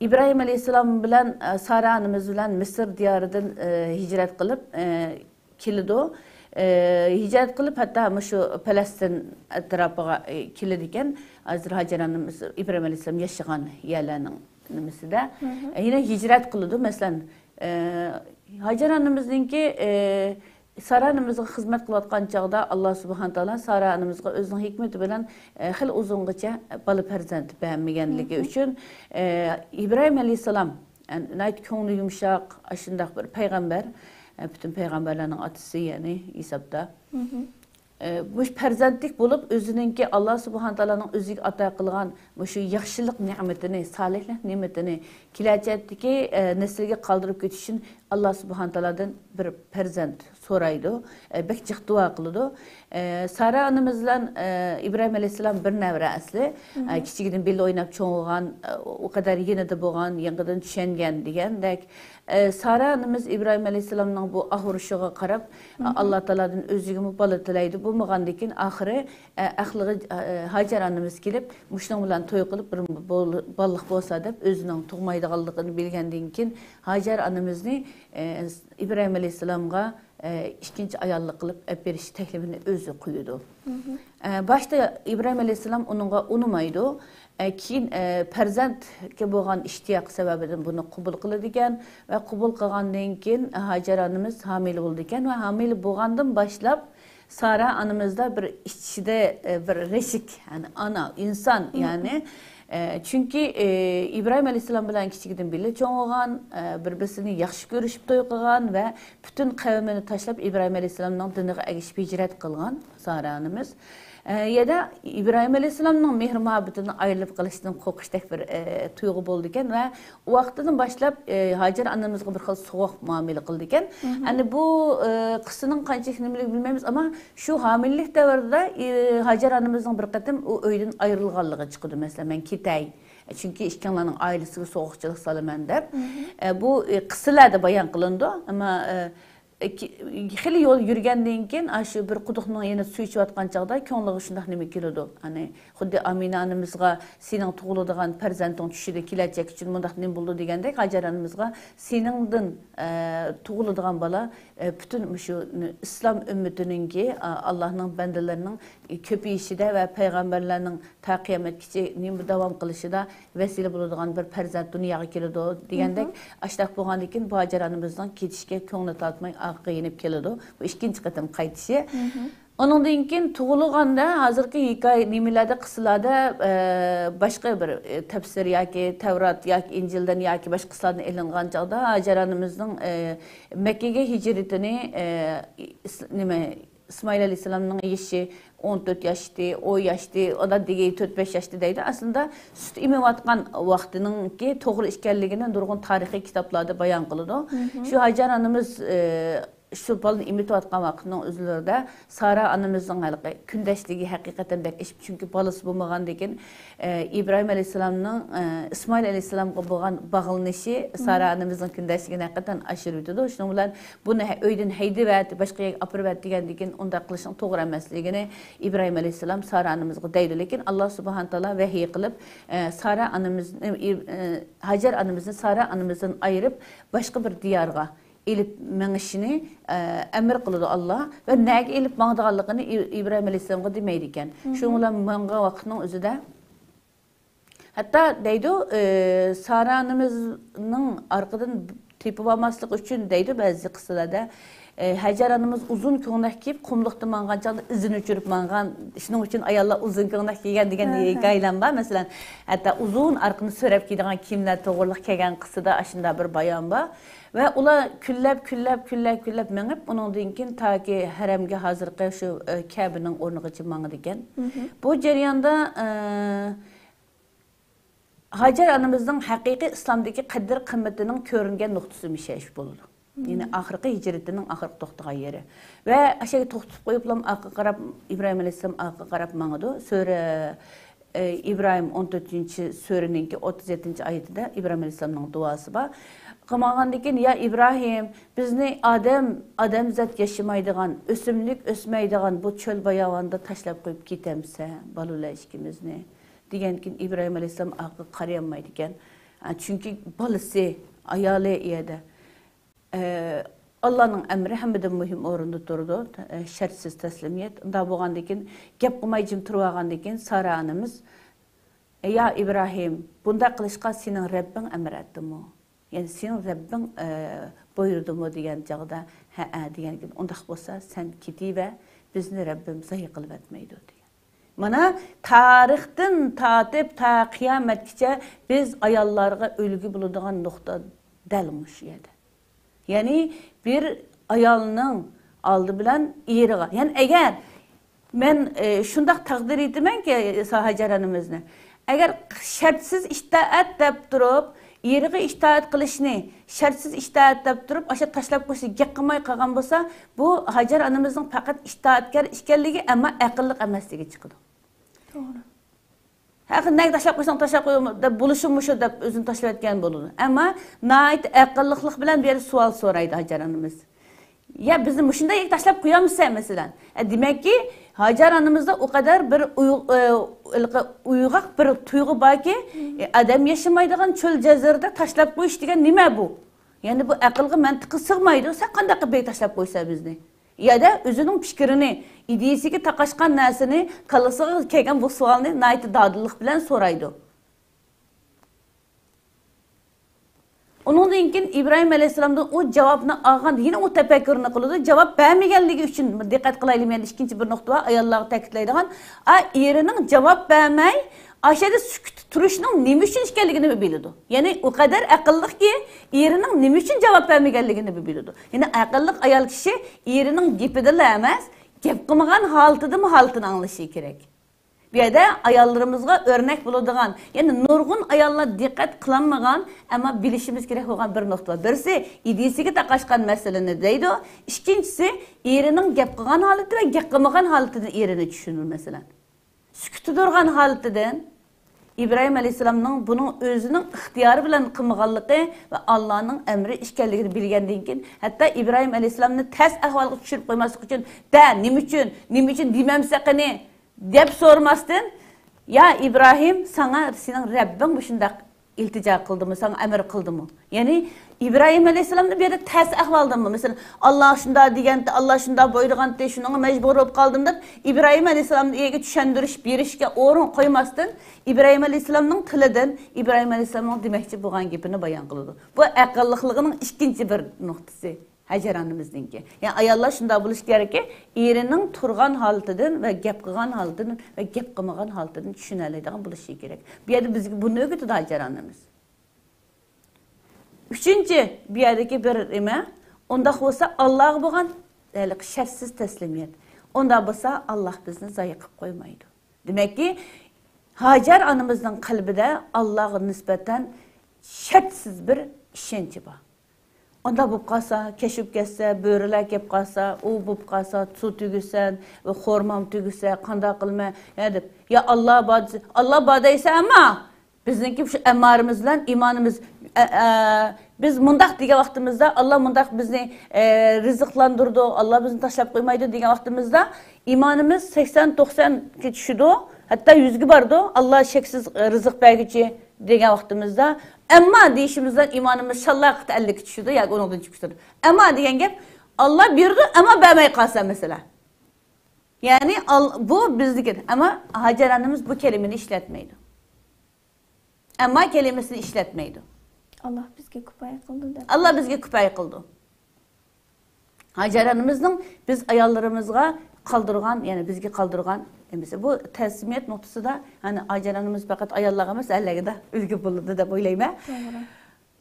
ئىبراھىم ئەلەيھىسسالام بىلەن، ئە، سارا ئانىمىز بىلەن مىسىر دىيارىدىن، ئە، ھىجرەت قىلىپ، ئە، كېلىدۇ. ئە، ھىجرەت قىلىپ ھەتتا مۇشۇ پەلەستىن ئەتراپىغا، ئە، كېلىدىكەن. ھازىر ھاجەر ئانىمىز ئىبراھىم ئەلەيھىسسالام ياشىغان يەرلەرنىڭ نېمىسىدە. ئە، يەنە ھىجرەت قىلىدۇ. مەسىلەن، ئە، ھاجەر ئانىمىزنىڭكى، ئە، سارا ئانىمىزغا خىزمەت قىلىۋاتقان چاغدا ئاللا سۇبھانە تائالا سارا ئانىمىزغا ئۆزىنىڭ ھېكمىتى بىلەن، ئە، خېلى ئۇزۇنغىچە بالا پەرزەنت بەرمىگەنلىكى ئۈچۈن، ئە، ئىبراھىم ئەلەيھىسسالام، ئە، ناھايىتى كۆڭلى يۇمشاق، ئاشۇنداق بىر پەيغەمبەر، ئە، پۈتۈن پەيغەمبەرلەرنىڭ ئاتىسى، يەنى ھېسابتا. ئە، مۇشۇ پەرزەنتلىك بولۇپ، ئۆزىنىڭكى ئاللا سۇبھانە تائالانىڭ ئۆزىگە ئاتا قىلغان مۇشۇ ياخشىلىق نېمىتىنى، سالىھلىق نېمىتىنى كېلەچەكتىكى، ئە، نەسىلگە قالدۇرۇپ كېتىش ئۈچۈن ئاللا سۇبھانە تائالادىن بىر پەرزەنت سورايدۇ. ئە، بەك جىق دۇئا قىلىدۇ. ئە، سارا ئانىمىز بىلەن، ئە، ئىبراھىم ئەلەيھىسسالام بىر نەۋرە ئەسلى. ئە، كىچىكىدىن بىللە ئويناپ چوڭ بولغان، ئە، ئۇ قەدەر يېنىدا بولغان، يېقىندىن چۈشەنگەن دېگەندەك. ئە، سارا ئانىمىز ئىبراھىم ئەلەيھىسسالامنىڭ بۇ ئاغرىشىغا قاراپ، ئە، ئاللا تائالادىن ئۆزىگىمۇ بالا تىلەيدۇ. بولمىغاندىن كېيىن ئاخىرى، ئە، ئەقلىگە، ئە، ھاجەر ئانىمىز كېلىپ، مۇشۇنىڭ بىلەن توي قىلىپ، بىر بول-، بالىلىق بولسا دەپ ئۆزىنىڭ تۇغمايدىغانلىقىنى بىلگەندىن كېيىن، ھاجەر ئانىمىزنى، ئە، ئىبراھىم ئەلەيھىسسالامغا، ئە، ئىككىنچى ئاياللىق قىلىپ ئەپ بېرىش تەكلىپىنى ئۆزى قويىدۇ. ئە، باشتا ئىبراھىم ئەلەيھىسسالام ئۇنىڭغا ئۇنىمايدۇ. ئە، كېيىن، ئە، پەرزەنتكە بولغان ئىشتىياقى سەۋەبىدىن بۇنى قوبۇل قىلىدىكەن ۋە قوبۇل قىلغاندىن كېيىن، ئە، ھاجەر ئانىمىز ھامىلە بولىدىكەن ۋە ھامىلە بولغاندىن باشلاپ سارا ئانىمىزدا بىر ئىچىدە، ئە، بىر غېشىك، يەنى ئانا، ئىنسان، يەنى، ئە، چۈنكى، ئە، ئىبراھىم ئەلەيھىسسالام بىلەن كىچىكىدىن بىللە چوڭ بولغان، ئە، بىر-، بىرسىنى ياخشى كۆرۈشۈپ توي قىلغان ۋە پۈتۈن قەۋمىنى تاشلاپ ئىبراھىم ئەلەيھىسسالامنىڭ دىنىغا ئەگىشىپ ھىجرەت قىلغان سارا ئانىمىز. ئە، يەنە ئىبراھىم ئەلەيھىسسالامنىڭ مېھرى-مۇھەببىتىدىن ئايرىلىپ قېلىشتىن قورقۇشتەك بىر، ئە، تۇيغۇ بولىدىكەن ۋە ئۇ ۋاقىتتىن باشلاپ، ئە، ھاجەر ئانىمىزغا بىر خىل سوغۇق مۇئامىلە قىلىدىكەن. ئەمدى بۇ، ئە، قىسسىنىڭ قانچىلىك نېمىلىكىنى بىلمەيمىز، ئەمما شۇ ھامىلىلىك دەۋرىدە، ئى، ھاجەر ئانىمىزنىڭ بىر قېتىم ئۇ ئۆيدىن ئايرىلغانلىقى چىقىدۇ، مەسىلەن، مەن كېتەي، چۈنكى ئىككىڭلارنىڭ ئائىلىسىگە سوغۇقچىلىق سالىمەن دەپ. ئە، بۇ، ئى، قىسسىلەردە بايان قىلىنىدۇ، ئەمما، ئە، ئە، كى-، خېلى يول يۈرگەندىن كېيىن، ئاشۇ بىر قۇدۇقنىڭ يېنىدا سۇ ئىچىۋاتقان چاغدا كۆڭلىگە شۇنداق نېمە كېلىدۇ. ئەنە، خۇددى ئامىنە ئانىمىزغا سېنىڭ تۇغۇلىدىغان پەرزەنتىڭ چۈشىدە كېلەچەك ئۈچۈن مۇنداق نېمە بولىدۇ دېگەندەك، ھاجەر ئانىمىزغا سېنىڭدىن، ئە، تۇغۇلىدىغان بالا، ئە، پۈتۈن مۇشۇ ئىسلام ئۈممىتىنىڭكى، ئا، ئاللانىڭ بەندىلىرىنىڭ كۆپىيىشىدە ۋە پەيغەمبەرلەرنىڭ تا قىيامەتكىچە نېمە داۋام قىلىشىدا ۋەسىلە بولىدىغان بىر پەرزەنت دۇنياغا كېلىدۇ دېگەندەك، ئاشۇنداق بولغاندىن كېيىن بۇ ھاجەر ئانىمىزنىڭ كېتىشكە كۆڭلى تارتماي ئارقىغا يېنىپ كېلىدۇ. بۇ ئىككىنچى قېتىم قايتىشى. ئۇنىڭدىن كېيىن تۇغۇلغاندا، ھازىرقى ھېكايە نېمىلەردە، قىسسىلاردا، ئە، باشقا بىر، ئە، تەپسىر ياكى تەۋرات ياكى ئىنجىلدىن ياكى باشقا قىسسىلاردىن ئېلىنغان چاغدا ھاجەر ئانىمىزنىڭ، ئە، مەككىگە ھىجرىتىنى، ئە، ئىس-، نېمە، ئىسمائىل ئەلەيھىسسالامنىڭ يېشى ئون تۆت ياشتى، ئون ياشتى، ئادەتتىكى تۆت بەش ياشتى دەيدۇ. ئەسلىدە سۈت ئېمىۋاتقان ۋاقتىنىڭكى توغرا ئىكەنلىكىنى نۇرغۇن تارىخىي كىتابلاردا بايان قىلىدۇ. شۇ ھاجەر ئانىمىز، ئە، شۇ بالىنى ئېمىتىۋاتقان ۋاقىتنىڭ ئۆزلىرىدە سارا ئانىمىزنىڭ ھېلىقى كۈندەشلىكى ھەقىقەتەن بەك ئېشىپ، چۈنكى بالىسى بولمىغاندىكىن، ئە، ئىبراھىم ئەلەيھىسسالامنىڭ، ئە، ئىسمائىل ئەلەيھىسسالامغا بولغان باغلىنىشى سارا ئانىمىزنىڭ كۈندەشلىكىنى ھەقىقەتەن ئاشۇرۇۋېتىدۇ. شۇنىڭ بىلەن بۇنى ھە-، ئۆيدىن ھەيدىۋەت، باشقا يەرگە ئاپىرىۋەت دېگەندىن كېيىن ئۇنداق قىلىشنىڭ توغرا ئەمەسلىكىنى ئىبراھىم ئەلەيھىسسالام سارا ئانىمىزغا دەيدۇ. لېكىن ئاللا سۇبھانە تائالا ۋەھىي قىلىپ، ئە، سارا ئانىمىزنى، ئى-، ئە، ھاجەر ئانىمىزنى سارا ئانىمىزدىن ئايرىپ، باشقا بىر دىيارغا ئېلىپ مېڭىشىنى، ئە، ئەمر قىلىدۇ ئاللا. ۋە نەگە ئېلىپ ماڭىدىغانلىقىنى ئى-، ئىبراھىم ئەلەيھىسسالامغا دېمەيدىكەن. شۇنىڭ بىلەن ماڭغان ۋاقىتنىڭ ئۆزىدە ھەتتا دەيدۇ، ئى، سارا ئانىمىزنىڭ ئارقىدىن تېپىۋالماسلىق ئۈچۈن دەيدۇ بەزى قىسسىلەردە، ئى، ھەجەر ئانىمىز ئۇزۇن كۆڭلەك كىيىپ، قۇملۇقتا ماڭغان چاغدا ئىزىنى ئۆچۈرۈپ ماڭغان، شۇنىڭ ئۈچۈن ئاياللار ئۇزۇن كۆڭلەك كىيگەن دېگەن ھېكايىلەر بار. مەسىلەن، ھەتتا ئۇزۇن ئارقىنى سۆرەپ كىيىدىغان كىيىملەر توغرىلىق كەلگەن قىسسىدا ئاشۇنداق بىر بايان بار. ۋە ئۇلار كۈنلەپ، كۈنلەپ، كۈنلەپ، كۈنلەپ مېڭىپ، ئۇنىڭدىن كېيىن تاكى ھەرەمگە، ھازىرقى شۇ، ئى، كەبىنىڭ ئورنىغىچە ماڭىدىكەن. بۇ جەرياندا، ئى، ھاجەر ئانىمىزنىڭ ھەقىقىي ئىسلامدىكى قەدىر-قىممىتىنىڭ كۆرۈنگەن نۇقتىسى مۇشۇ بولىدۇ. يەنى ئاخىرقى ھىجرىتىنىڭ ئاخىرقى توختىغان يېرى. ۋە ئاشۇ يەرگە توختىتىپ قويۇپلا ئارقىغا قاراپ، ئىبراھىم ئەلەيھىسسالام ئارقىغا قاراپ ماڭىدۇ. سۈرە، ئى، ئىبراھىم ئون تۆتىنچى سۈرىنىڭكى ئوتتۇز يەتتىنچى ئايىتىدە ئىبراھىم ئەلەيھىسسالامنىڭ دۇئاسى بار. قىلمىغاندىن كېيىن، يا ئىبراھىم، بىزنى ئادەم، ئادەمزات ياشىمايدىغان، ئۆسۈملۈك ئۆسمەيدىغان بۇ چۆل باياۋاندا تاشلاپ قويۇپ كېتەمسەن، بالىلار ئىككىمىزنى؟ دېگەندىن كېيىن ئىبراھىم ئەلەيھىسسالام ئارقىغا قارىيالمايدىكەن. ئە، چۈنكى بالىسى، ئايالى ئۇ يەردە. ئە، ئاللانىڭ ئەمرى ھەممىدىن مۇھىم ئورۇندا تۇرىدۇ. ئە، شەرتسىز تەسلىمىيەت. ئۇنداق بولغاندىن كېيىن گەپ قىلماي جىم تۇرۇۋالغاندىن كېيىن سارا ئانىمىز، يا ئىبراھىم، بۇنداق قىلىشقا سېنىڭ رەببىڭ ئەمر ئەتتىمۇ؟ يەنى سېنىڭ رەببىڭ، ئە، بۇيرۇدىمۇ دېگەن چاغدا، ھەئە دېگەندىن كېيىن، ئۇنداق بولسا سەن كېتىۋەر، بىزنى رەببىم زايە قىلىۋەتمەيدۇ دېگەن. مانا، تارىختىن تارتىپ تا قىيامەتكىچە بىز ئاياللارغا ئۈلگە بولىدىغان نۇقتا دەل مۇشۇ يەردە. يەنى بىر ئايالنىڭ ئالدى بىلەن ئېرىغا، يەنى ئەگەر مەن، ئى، شۇنداق تەقدىر ئېيتىمەنكى، ھاجەر ئانىمىزنى، ئەگەر شەرتسىز ئىتائەت دەپ تۇرۇپ، ئېرىغا ئىتائەت قىلىشنى، شەرتسىز ئىتائەت دەپ تۇرۇپ، ئاشۇ تاشلاپ قويۇشنى گەپ قىلماي قالغان بولسا، بۇ ھاجەر ئانىمىزنىڭ پەقەت ئىتائەتكار ئىكەنلىكى، ئەمما ئەقىللىق ئەمەسلىكى چىقىدۇ. توغرا. ھە، نەگە تاشلاپ قويساڭ تاشلاپ قوي دەپ، بولۇشۇممۇ شۇ دەپ ئۆزىنى تاشلىۋەتكەن بولىدۇ. ئەمما ناھايىتى ئەقىللىقلىق بىلەن بۇ يەردە سوئال سورايدۇ ھاجەر ئانىمىز. يا بىزنى مۇشۇنداق يەرگە تاشلاپ قويامسەن، مەسىلەن؟ ئە، دېمەككى، ھاجەر ئانىمىزدا ئۇ قەدەر بىر ئۇي-، ئە، ھېلىقى ئويغاق بىر تۇيغۇ باركى، ئە، ئادەم ياشىمايدىغان چۆل جەزىرىدە تاشلاپ قويۇش دېگەن نېمە بۇ؟ يەنى بۇ ئەقىلگە، مەنتىققە سىغمايدۇ. سەن قانداق قىلىپ بىرگە تاشلاپ قويىسەن بىزنى؟ يا-دە ئۆزىنىڭ پىكرىنى، ئىدىيىسىگە تاقاشقان نەرسىنى، كاللىسىغا كەلگەن بۇ سوئالنى ناھايىتى دادىللىق بىلەن سورايدۇ. ئۇنىڭدىن كېيىن ئىبراھىم ئەلەيھىسسالامدىن ئۇ جاۋابنى ئالغان، يەنە ئۇ تەپەككۇرنى قىلىدۇ. جاۋاب بەرمىگەنلىكى ئۈچۈن، دىققەت قىلايلى، مەن ئىككىنچى بىر نۇقتا بار، ئاياللارغا تەكىتلەيدىغان. ئا، ئېرىنىڭ جاۋاب بەرمەي، ئاشۇ يەردە سۈكۈتتە تۇرۇشنىڭ نېمە ئۈچۈن ئىكەنلىكىنى بىلىدۇ. يەنى ئۇ قەدەر ئەقىللىقكى، ئېرىنىڭ نېمە ئۈچۈن جاۋاب بەرمىگەنلىكىنى بىلىدۇ. يەنى ئەقىللىق ئايال كىشى ئېرىنىڭ گېپىدىلا ئەمەس، گەپ قىلمىغان ھالىتىدىمۇ ھالىتىنى ئاڭلىشى كېرەك. بۇ يەردە ئاياللىرىمىزغا ئۆرنەك بولىدىغان، يەنى نۇرغۇن ئاياللار دىققەت قىلالمىغان، ئەمما بىلىشىمىز كېرەك بولغان بىر نۇقتا بار. بىرسى، ئىدىيىسىگە تاقاشقان مەسىلىنى دەيدۇ. ئىككىنچىسى، ئېرىنىڭ گەپ قىلغان ھالىتى ۋە گەپ قىلمىغان ھالىتىدىن ئېرىنى چۈشىنىدۇ، مەسىلەن. سۈكۈتتە تۇرغان ھالىتىدىن ئىبراھىم ئەلەيھىسسالامنىڭ بۇنىڭ ئۆزىنىڭ ئىختىيارى بىلەن قىلمىغانلىقى ۋە ئاللانىڭ ئەمرى ئىكەنلىكىنى بىلگەندىن كېيىن، ھەتتا ئىبراھىم ئەلەيھىسسالامنى تەس ئەھۋالغا چۈشۈرۈپ قويماسلىق ئۈچۈن، دە، نېمە ئۈچۈن، نېمە ئۈچۈن دېمەمسە قېنى؟ دەپ سورىماستىن، يا ئىبراھىم، ساڭا سېنىڭ رەببىڭ مۇشۇنداق ئىلتىجا قىلدىمۇ، ساڭا ئەمر قىلدىمۇ؟ يەنى ئىبراھىم ئەلەيھىسسالامنى بۇ يەردە تەس ئەھۋالدىمۇ؟ مەسىلەن، ئاللا شۇنداق دېگەنتى، ئاللا شۇنداق بۇيرۇغانتى، شۇنىڭغا مەجبۇر بولۇپ قالدىم دەپ، ئىبراھىم ئەلەيھىسسالامنى ئۇ يەرگە چۈشەندۈرۈش بېرىشكە ئورۇن قويماستىن، ئىبراھىم ئەلەيھىسسالامنىڭ تىلىدىن ئىبراھىم ئەلەيھىسسالامنىڭ دېمەكچى بولغان گېپىنى بايان قىلىدۇ. بۇ ئەقىللىقلىقىنىڭ ئىككىنچى بىر نۇقتىسى. ھاجەر ئانىمىزنىڭكى. يەنى ئاياللار شۇنداق بولۇشى كېرەككى، ئېرىنىڭ تۇرغان ھالىتىدىن ۋە گەپ قىلغان ھالىتىدىن ۋە گەپ قىلمىغان ھالىتىدىن چۈشىنەلەيدىغان بولۇشى كېرەك. بۇ يەردە بىزگە بۇنى ئۆگىتىدۇ ھاجەر ئانىمىز. ئۈچىنچى، بۇ يەردىكى بىر نېمە، ئۇنداق بولسا ئاللاغا بولغان ھېلىقى شەرتسىز تەسلىمىيەت. ئۇنداق بولسا ئاللا بىزنى زايە قىلىپ قويمايدۇ. دېمەككى، ھاجەر ئانىمىزنىڭ قەلبىدە ئاللاغا نىسبەتەن شەرتسىز بىر ئىشەنچى بار. ئۇنداق بولۇپ قالسا، كەچ بولۇپ كەتسە، بۆرىلەر كەپ قالسا، ئۇ بولۇپ قالسا، سۇ تۈگىسە، خورمام تۈگىسە، قانداق قىلىمەن؟ يا دەپ، يا ئاللا بار دېسە، ئاللا بار دەيسەن، ئەمما بىزنىڭكى شۇ ئەممارىمىز بىلەن ئىمانىمىز، ئە، ئە، بىز مۇنداق دېگەن ۋاقتىمىزدا، ئاللا مۇنداق بىزنى، ئە، رىزىقلاندۇرىدۇ، ئاللا بىزنى تاشلاپ قويمايدۇ دېگەن ۋاقتىمىزدا، ئىمانىمىز سەكسەن، توقسانغا چۈشىدۇ، ھەتتا يۈزگە بارىدۇ، ئاللا شەكسىز، ئە، رىزىق بەرگۈچى دېگەن ۋاقتىمىزدا، ئەمما دېيىشىمىز بىلەن ئىمانىمىز شاللاققىتە ئەللىككە چۈشىدۇ ياكى ئۇنىڭدىن چۈشۈپ كېتىدۇ. ئەمما دېگەن گەپ، ئاللا بېرىدۇ، ئەمما بەرمەي قالسا مەسىلە. يەنى ئال-، بۇ بىزدىكى، ئەمما ھاجەر ئانىمىز بۇ كەلىمىنى ئىشلەتمەيدۇ. ئەمما كەلىمىسىنى ئىشلەتمەيدۇ. ئاللا بىزگە كۇپايە قىلدى دەپ. ئاللا بىزگە كۇپايە قىلدى. ھاجەر ئانىمىزنىڭ بىز ئاياللىرىمىزغا قالدۇرغان، يەنى بىزگە قالدۇرغان نېمىسى. بۇ تەسمىيەت نۇقتىسىدا، يەنى ھاجەر ئانىمىز پەقەت ئاياللارغا ئەمەس، ئەرلەرگە ئۈلگە بولىدۇ دەپ ئويلايمەن. توغرا.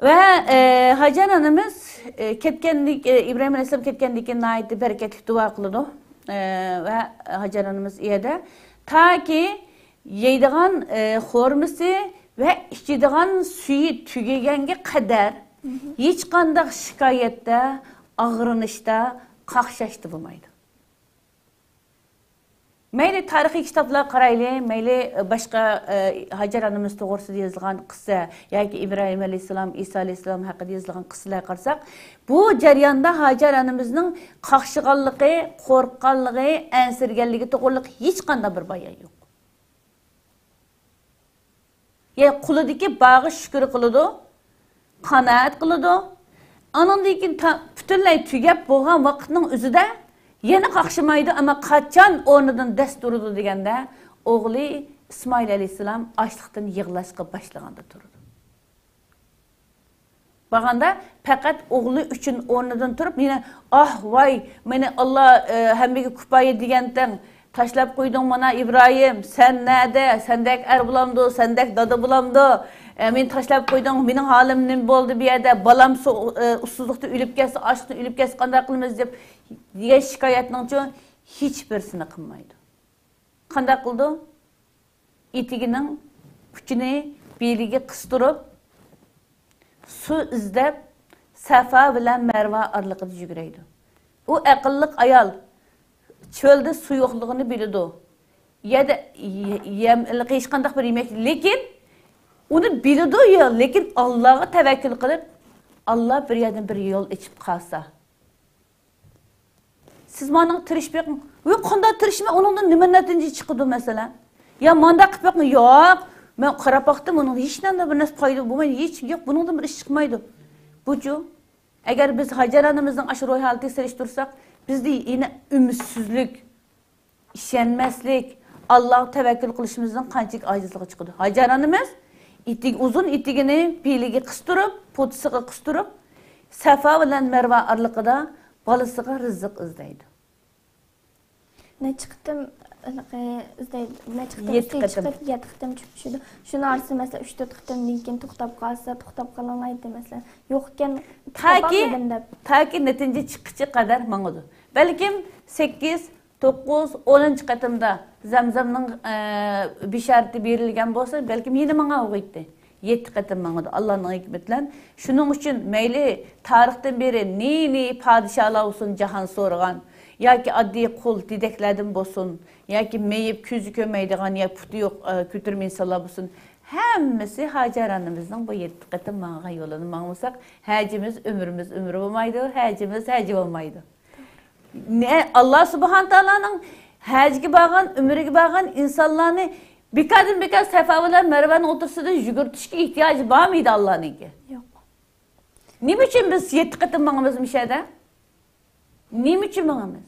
ۋە، ئە، ھاجەر ئانىمىز، ئە، كەتكەندىن، ئە، ئىبراھىم ئەلەيھىسسالام كەتكەندىن كېيىن ناھايىتى بەرىكەتلىك دۇئا قىلىدۇ. ئە، ۋە ھاجەر ئانىمىز ئۇ يەردە تاكى يەيدىغان، ئە، خورمىسى ۋە ئىچىدىغان سۈيى تۈگىگەنگە قەدەر ھېچقانداق شىكايەتتە، ئاغرىنىشتا، قاقشاشتا بولمايدۇ. مەيلى تارىخىي كىتابلارغا قارايلى، مەيلى باشقا، ئە، ھاجەر ئانىمىز توغرىسىدا يېزىلغان قىسسە ياكى ئىبراھىم ئەلەيھىسسالام، ئىسا ئەلەيھىسسالام ھەققىدە يېزىلغان قىسسىلەرگە قارىساق، بۇ جەرياندا ھاجەر ئانىمىزنىڭ قاقشىغانلىقى، قورققانلىقى، ئەنسىرىگەنلىكى توغرىلىق ھېچقانداق بىر بايان يوق. يەنى قولىدىكى بارغا شۈكۈر قىلىدۇ، قانائەت قىلىدۇ. ئانىڭدىن كېيىن تا-، پۈتۈنلەي تۈگەپ بولغان ۋاقىتنىڭ ئۆزىدە يەنە قاقشىمايدۇ، ئەمما قاچان ئورنىدىن دەس تۇرىدۇ دېگەندە، ئوغلى ئىسمائىل ئەلەيھىسسالام ئاچلىقتىن يىغلاشقا باشلىغاندا تۇرىدۇ. بارغاندا پەقەت ئوغلى ئۈچۈن ئورنىدىن تۇرۇپ، يەنە، ئاھ، ۋاي، مېنى ئاللا، ئە، ھەممىگە كۇپايە دېگەنتىڭ، تاشلاپ قويدۇڭ مانا ئىبراھىم، سەن نەدە؟ سەندەك ئەر بولامدۇ؟ سەندەك دادا بولامدۇ؟ ئە، مېنى تاشلاپ قويدۇڭ، مېنىڭ ھالىم نېمە بولدى بۇ يەردە؟ بالام سو-، ئە، ئۇسسۇزلۇقتا ئۆلۈپ كەتسە، ئاچلىقتىن ئۆلۈپ كەتسە قانداق قىلىمىز؟ دەپ دېگەن شىكايەتنىڭچۇ ھېچبىرسىنى قىلمايدۇ. قانداق قىلىدۇ؟ ئېتىكىنىڭ ئۇچىنى بېلىگە قىستۇرۇپ، سۇ ئىزدەپ، سەفا بىلەن مەرۋا ئارىلىقىدا يۈگۈرەيدۇ. ئۇ ئەقىللىق ئايال، چۆلدە سۇ يوقلۇقىنى بىلىدۇ. يەردە يە-، يەم-، ھېچقانداق بىر يېمەك، لېكىن ئۇنى بىلىدۇ، يا، لېكىن ئاللاغا تەۋەككۈل قىلىپ، ئاللا بىر يەردىن بىر يول ئېچىپ قالسا، سىز مانا تىرىشىپ بېقىڭ. ۋە قانداق تىرىشىمەن، ئۇنىڭدىن نېمە نەتىجە چىقىدۇ مەسىلەن؟ يا مانداق قىلىپ بېقىڭ. ياق، مەن قاراپ باقتىم، ئۇنىڭ ھېچ نەدە بىر نەرسە پايدا بولمايدۇ، ھېچ، ياق، بۇنىڭدىن بىر ئىش چىقمايدۇ. بۇچۇ؟ ئەگەر بىز ھاجەر ئانىمىزنىڭ ئاشۇ روھىي ھالىتىگە سېلىشتۇرساق، بىزدە يەنە ئۈمىدسىزلىك، ئىشەنمەسلىك، ئاللاغا تەۋەككۈل قىلىشىمىزنىڭ قانچىلىك ئاجىزلىقى چىقىدۇ. ھاجەر ئانىمىز ئېتىك-، ئۇزۇن ئېتىكىنى بېلىگە قىستۇرۇپ، پوتىسىغا قىستۇرۇپ، سەفا بىلەن مەرۋا ئارىلىقىدا بالىسىغا رىزىق ئىزدەيدۇ. نەچچە قېتىم ھېلىقى ئىزدەيدۇ، نەچچە قېتىم يەتتە ئۈستىگە قېتىم. چىقىپ، يەتتە قېتىم چۈشۈپ چۈشىدۇ. شۇنىڭ ئارىسىدا، مەسىلەن، ئۈچ تۆت قېتىمدىن كېيىن توختاپ قالسا، توختاپ قالالايدۇ، مەسىلەن. يوقكەن، تاكى، تاپالمىدىم دەپ. تاكى نەتىجە چىققۇچە قەدەر ماڭىدۇ. بەلكىم سەككىز، توققۇز، ئونىنچى قېتىمدا زەمزەمنىڭ، ئە، بېشارىتى بېرىلگەن بولسا، بەلكىم يەنە ماڭار ئوغۇيتتى. يەتتە قېتىم ماڭىدۇ ئاللانىڭ ھېكمىتى بىلەن. شۇنىڭ ئۈچۈن مەيلى تارىختىن بېرى نى-نى پادىشاھلار بولسۇن جاھان سورىغان، ياكى ئاددىي قۇل دېدەكلەردىن بولسۇن، ياكى مېيىپ، كۆزى كۆرمەيدىغان يا پۇتى يوق، ئە، كۆتۈرمە ئىنسانلار بولسۇن، ھەممىسى ھاجەر ئانىمىزنىڭ بۇ يەتتە قېتىم ماڭغان يولىنى ماڭمىساق، ھەجىمىز ئۆمرىمىز ئۆمۈر بولمايدۇ، ھەجىمىز ھەج بولمايدۇ. نە، ئاللا سۇبھانە تائالانىڭ ھەجگە بارغان، ئۆمرىگە بارغان ئىنسانلارنى بىكاردىن بىكار سەفا بىلەن مەرۋانىڭ ئوتتۇرىسىدا يۈگۈرتۈشكە ئېھتىياجى بارمىدى ئاللانىڭكى؟ يوق. نېمە ئۈچۈن بىز يەتتە قېتىم ماڭىمىز مۇشۇ يەردە؟ نېمە ئۈچۈن ماڭىمىز؟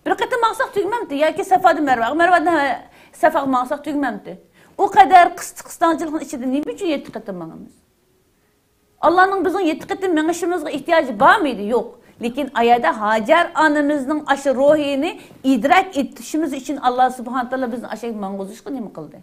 بىر قېتىم ماڭساق تۈگىمەمتى ياكى سەفادىن مەرۋاغا، مەرۋادىن سەفاغا ماڭساق تۈگىمەمتى؟ ئۇ قەدەر قىس-، قىستاڭچىلىقنىڭ ئىچىدە نېمە ئۈچۈن يەتتە قېتىم ماڭىمىز؟ ئاللانىڭ بىزنىڭ يەتتە قېتىم مېڭىشىمىزغا ئېھتىياجى بارمىدى؟ يوق. لېكىن ئايەدە ھاجەر ئانىمىزنىڭ ئاشۇ روھىنى ئىدراك ئېتىشىمىز ئۈچۈن ئاللا سۇبھانە تائالا بىزنى ئاشۇ يەرگە ماڭغۇزۇشقا نېمە قىلدى؟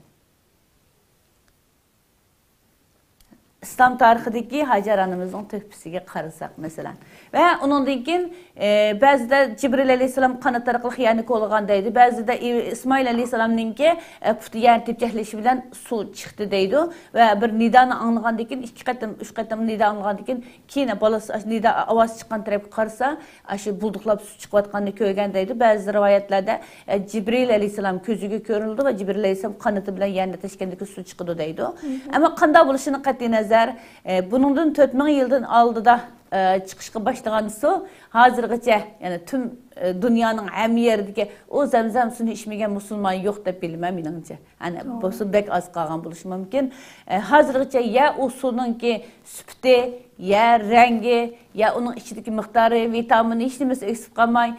ئىسلام تارىخىدىكى ھاجەر ئانىمىزنىڭ تۆھپىسىگە قارىساق، مەسىلەن. ۋە ئۇنىڭدىن كېيىن، ئە، بەزىدە جىبرىل ئەلەيھىسسالام قانات ئارقىلىق يەرنى كولىغان دەيدۇ، بەزىدە ئى-، ئىسمائىل ئەلەيھىسسالامنىڭكى، ئە، پۇتى يەرنى تېپچەكلىشى بىلەن سۇ چىقتى دەيدۇ. ۋە بىر نىدانى ئاڭلىغاندىن كېيىن، ئىككى قېتىم، ئۈچ قېتىم نىدا ئاڭلىغاندىن كېيىن، كېيىن بالىسى ئاشۇ نىدا ئاۋازى چىققان تەرەپكە قارىسا، ئاشۇ بۇلدۇقلاپ سۇ چىقىۋاتقاننى كۆرگەن دەيدۇ. بەزى رىۋايەتلەردە، ئە، جىبرىل ئەلەيھىسسالام كۆزىگە كۆرۈنىدۇ ۋە جىبرىل ئەلەيھىسسالام قانىتى بىلەن يەرنى تەشكەندىكى سۇ چىقىدۇ دەيدۇ. ئەمما قانداق بولۇشىدىن قەتئىينەزەر، ئە، بۇنىڭدىن تۆت مىڭ يىلدىن ئالدىدا، ئە، چىقىشقا باشلىغان سۇ ھازىرغىچە، يەنى تۈم، ئە، دۇنيانىڭ ھەممە يېرىدىكى ئۇ زەمزەم سۇنى ئىچمىگەن مۇسۇلمان يوق دەپ بىلىمەن مېنىڭچە. يەنى بولسا بەك ئاز قالغان بولۇشى مۇمكىن. ئە، ھازىرغىچە يا ئۇ سۇنىڭكى سۈپىتى، يا رەڭگى، يا ئۇنىڭ ئىچىدىكى مىقدارى، ۋىتامىنى، ھېچ نېمىسى ئۆكسۈپ قالماي،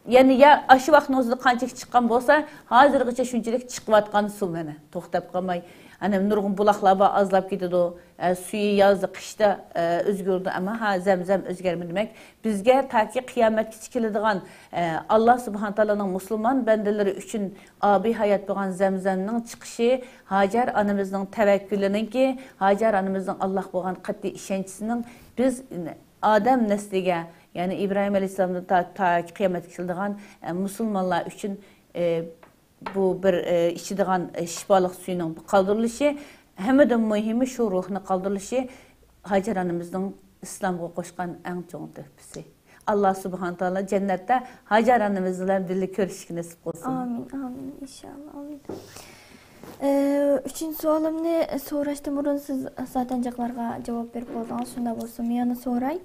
يەنى يا ئاشۇ ۋاقىتنىڭ ئۆزىدە قانچىلىك چىققان بولسا، ھازىرغىچە شۇنچىلىك چىقىۋاتقان سۇ مانا توختاپ قالماي. ئەنە نۇرغۇن بۇلاقلار بار، ئازلاپ كېتىدۇ. ئە، سۈيى يازدا، قىشتا، ئە، ئۆزگىرىدۇ، ئەمما ھا، زەمزەم ئۆزگەرمىدى دېمەك. بىزگە تاكى قىيامەتكىچە كېلىدىغان، ئە، ئاللا سۇبھانە تائالانىڭ مۇسۇلمان بەندىلىرى ئۈچۈن ئابىي ھايات بولغان زەمزەمنىڭ چىقىشى ھاجەر ئانىمىزنىڭ تەۋەككۈلىنىڭكى، ھاجەر ئانىمىزنىڭ ئاللاغا بولغان قەتئىي ئىشەنچىسىنىڭ بىز ئادەم نەسلىگە، يەنى ئىبراھىم ئەلەيھىسسالامدىن تا، تا قىيامەتكە كېلىدىغان، ئە، مۇسۇلمانلار ئۈچۈن، ئە، بۇ بىر، ئە، ئىچىدىغان، ئە، شىپالىق سۈيىنىڭ قالدۇرۇلۇشى، ھەممىدىن مۇھىمى شۇ روھنى قالدۇرۇلۇشى ھاجەر ئانىمىزنىڭ ئىسلامغا قوشقان ئەڭ چوڭ تۆھپىسى. ئاللا سۇبھانە تائالا جەننەتتە ھاجەر ئانىمىز بىلەن بىللە كۆرۈشۈشكە نېسىپ قىلسۇن. ئامىن، ئامىن، ئىنشائاللا، ئامىن. ئە، ئۈچىنچى سوئالىمنى سوراشتىن بۇرۇن سىز زاتەن جىقلارغا جاۋاب بېرىپ بولدىڭىز، شۇنداق بولسىمۇ يەنە سوراي.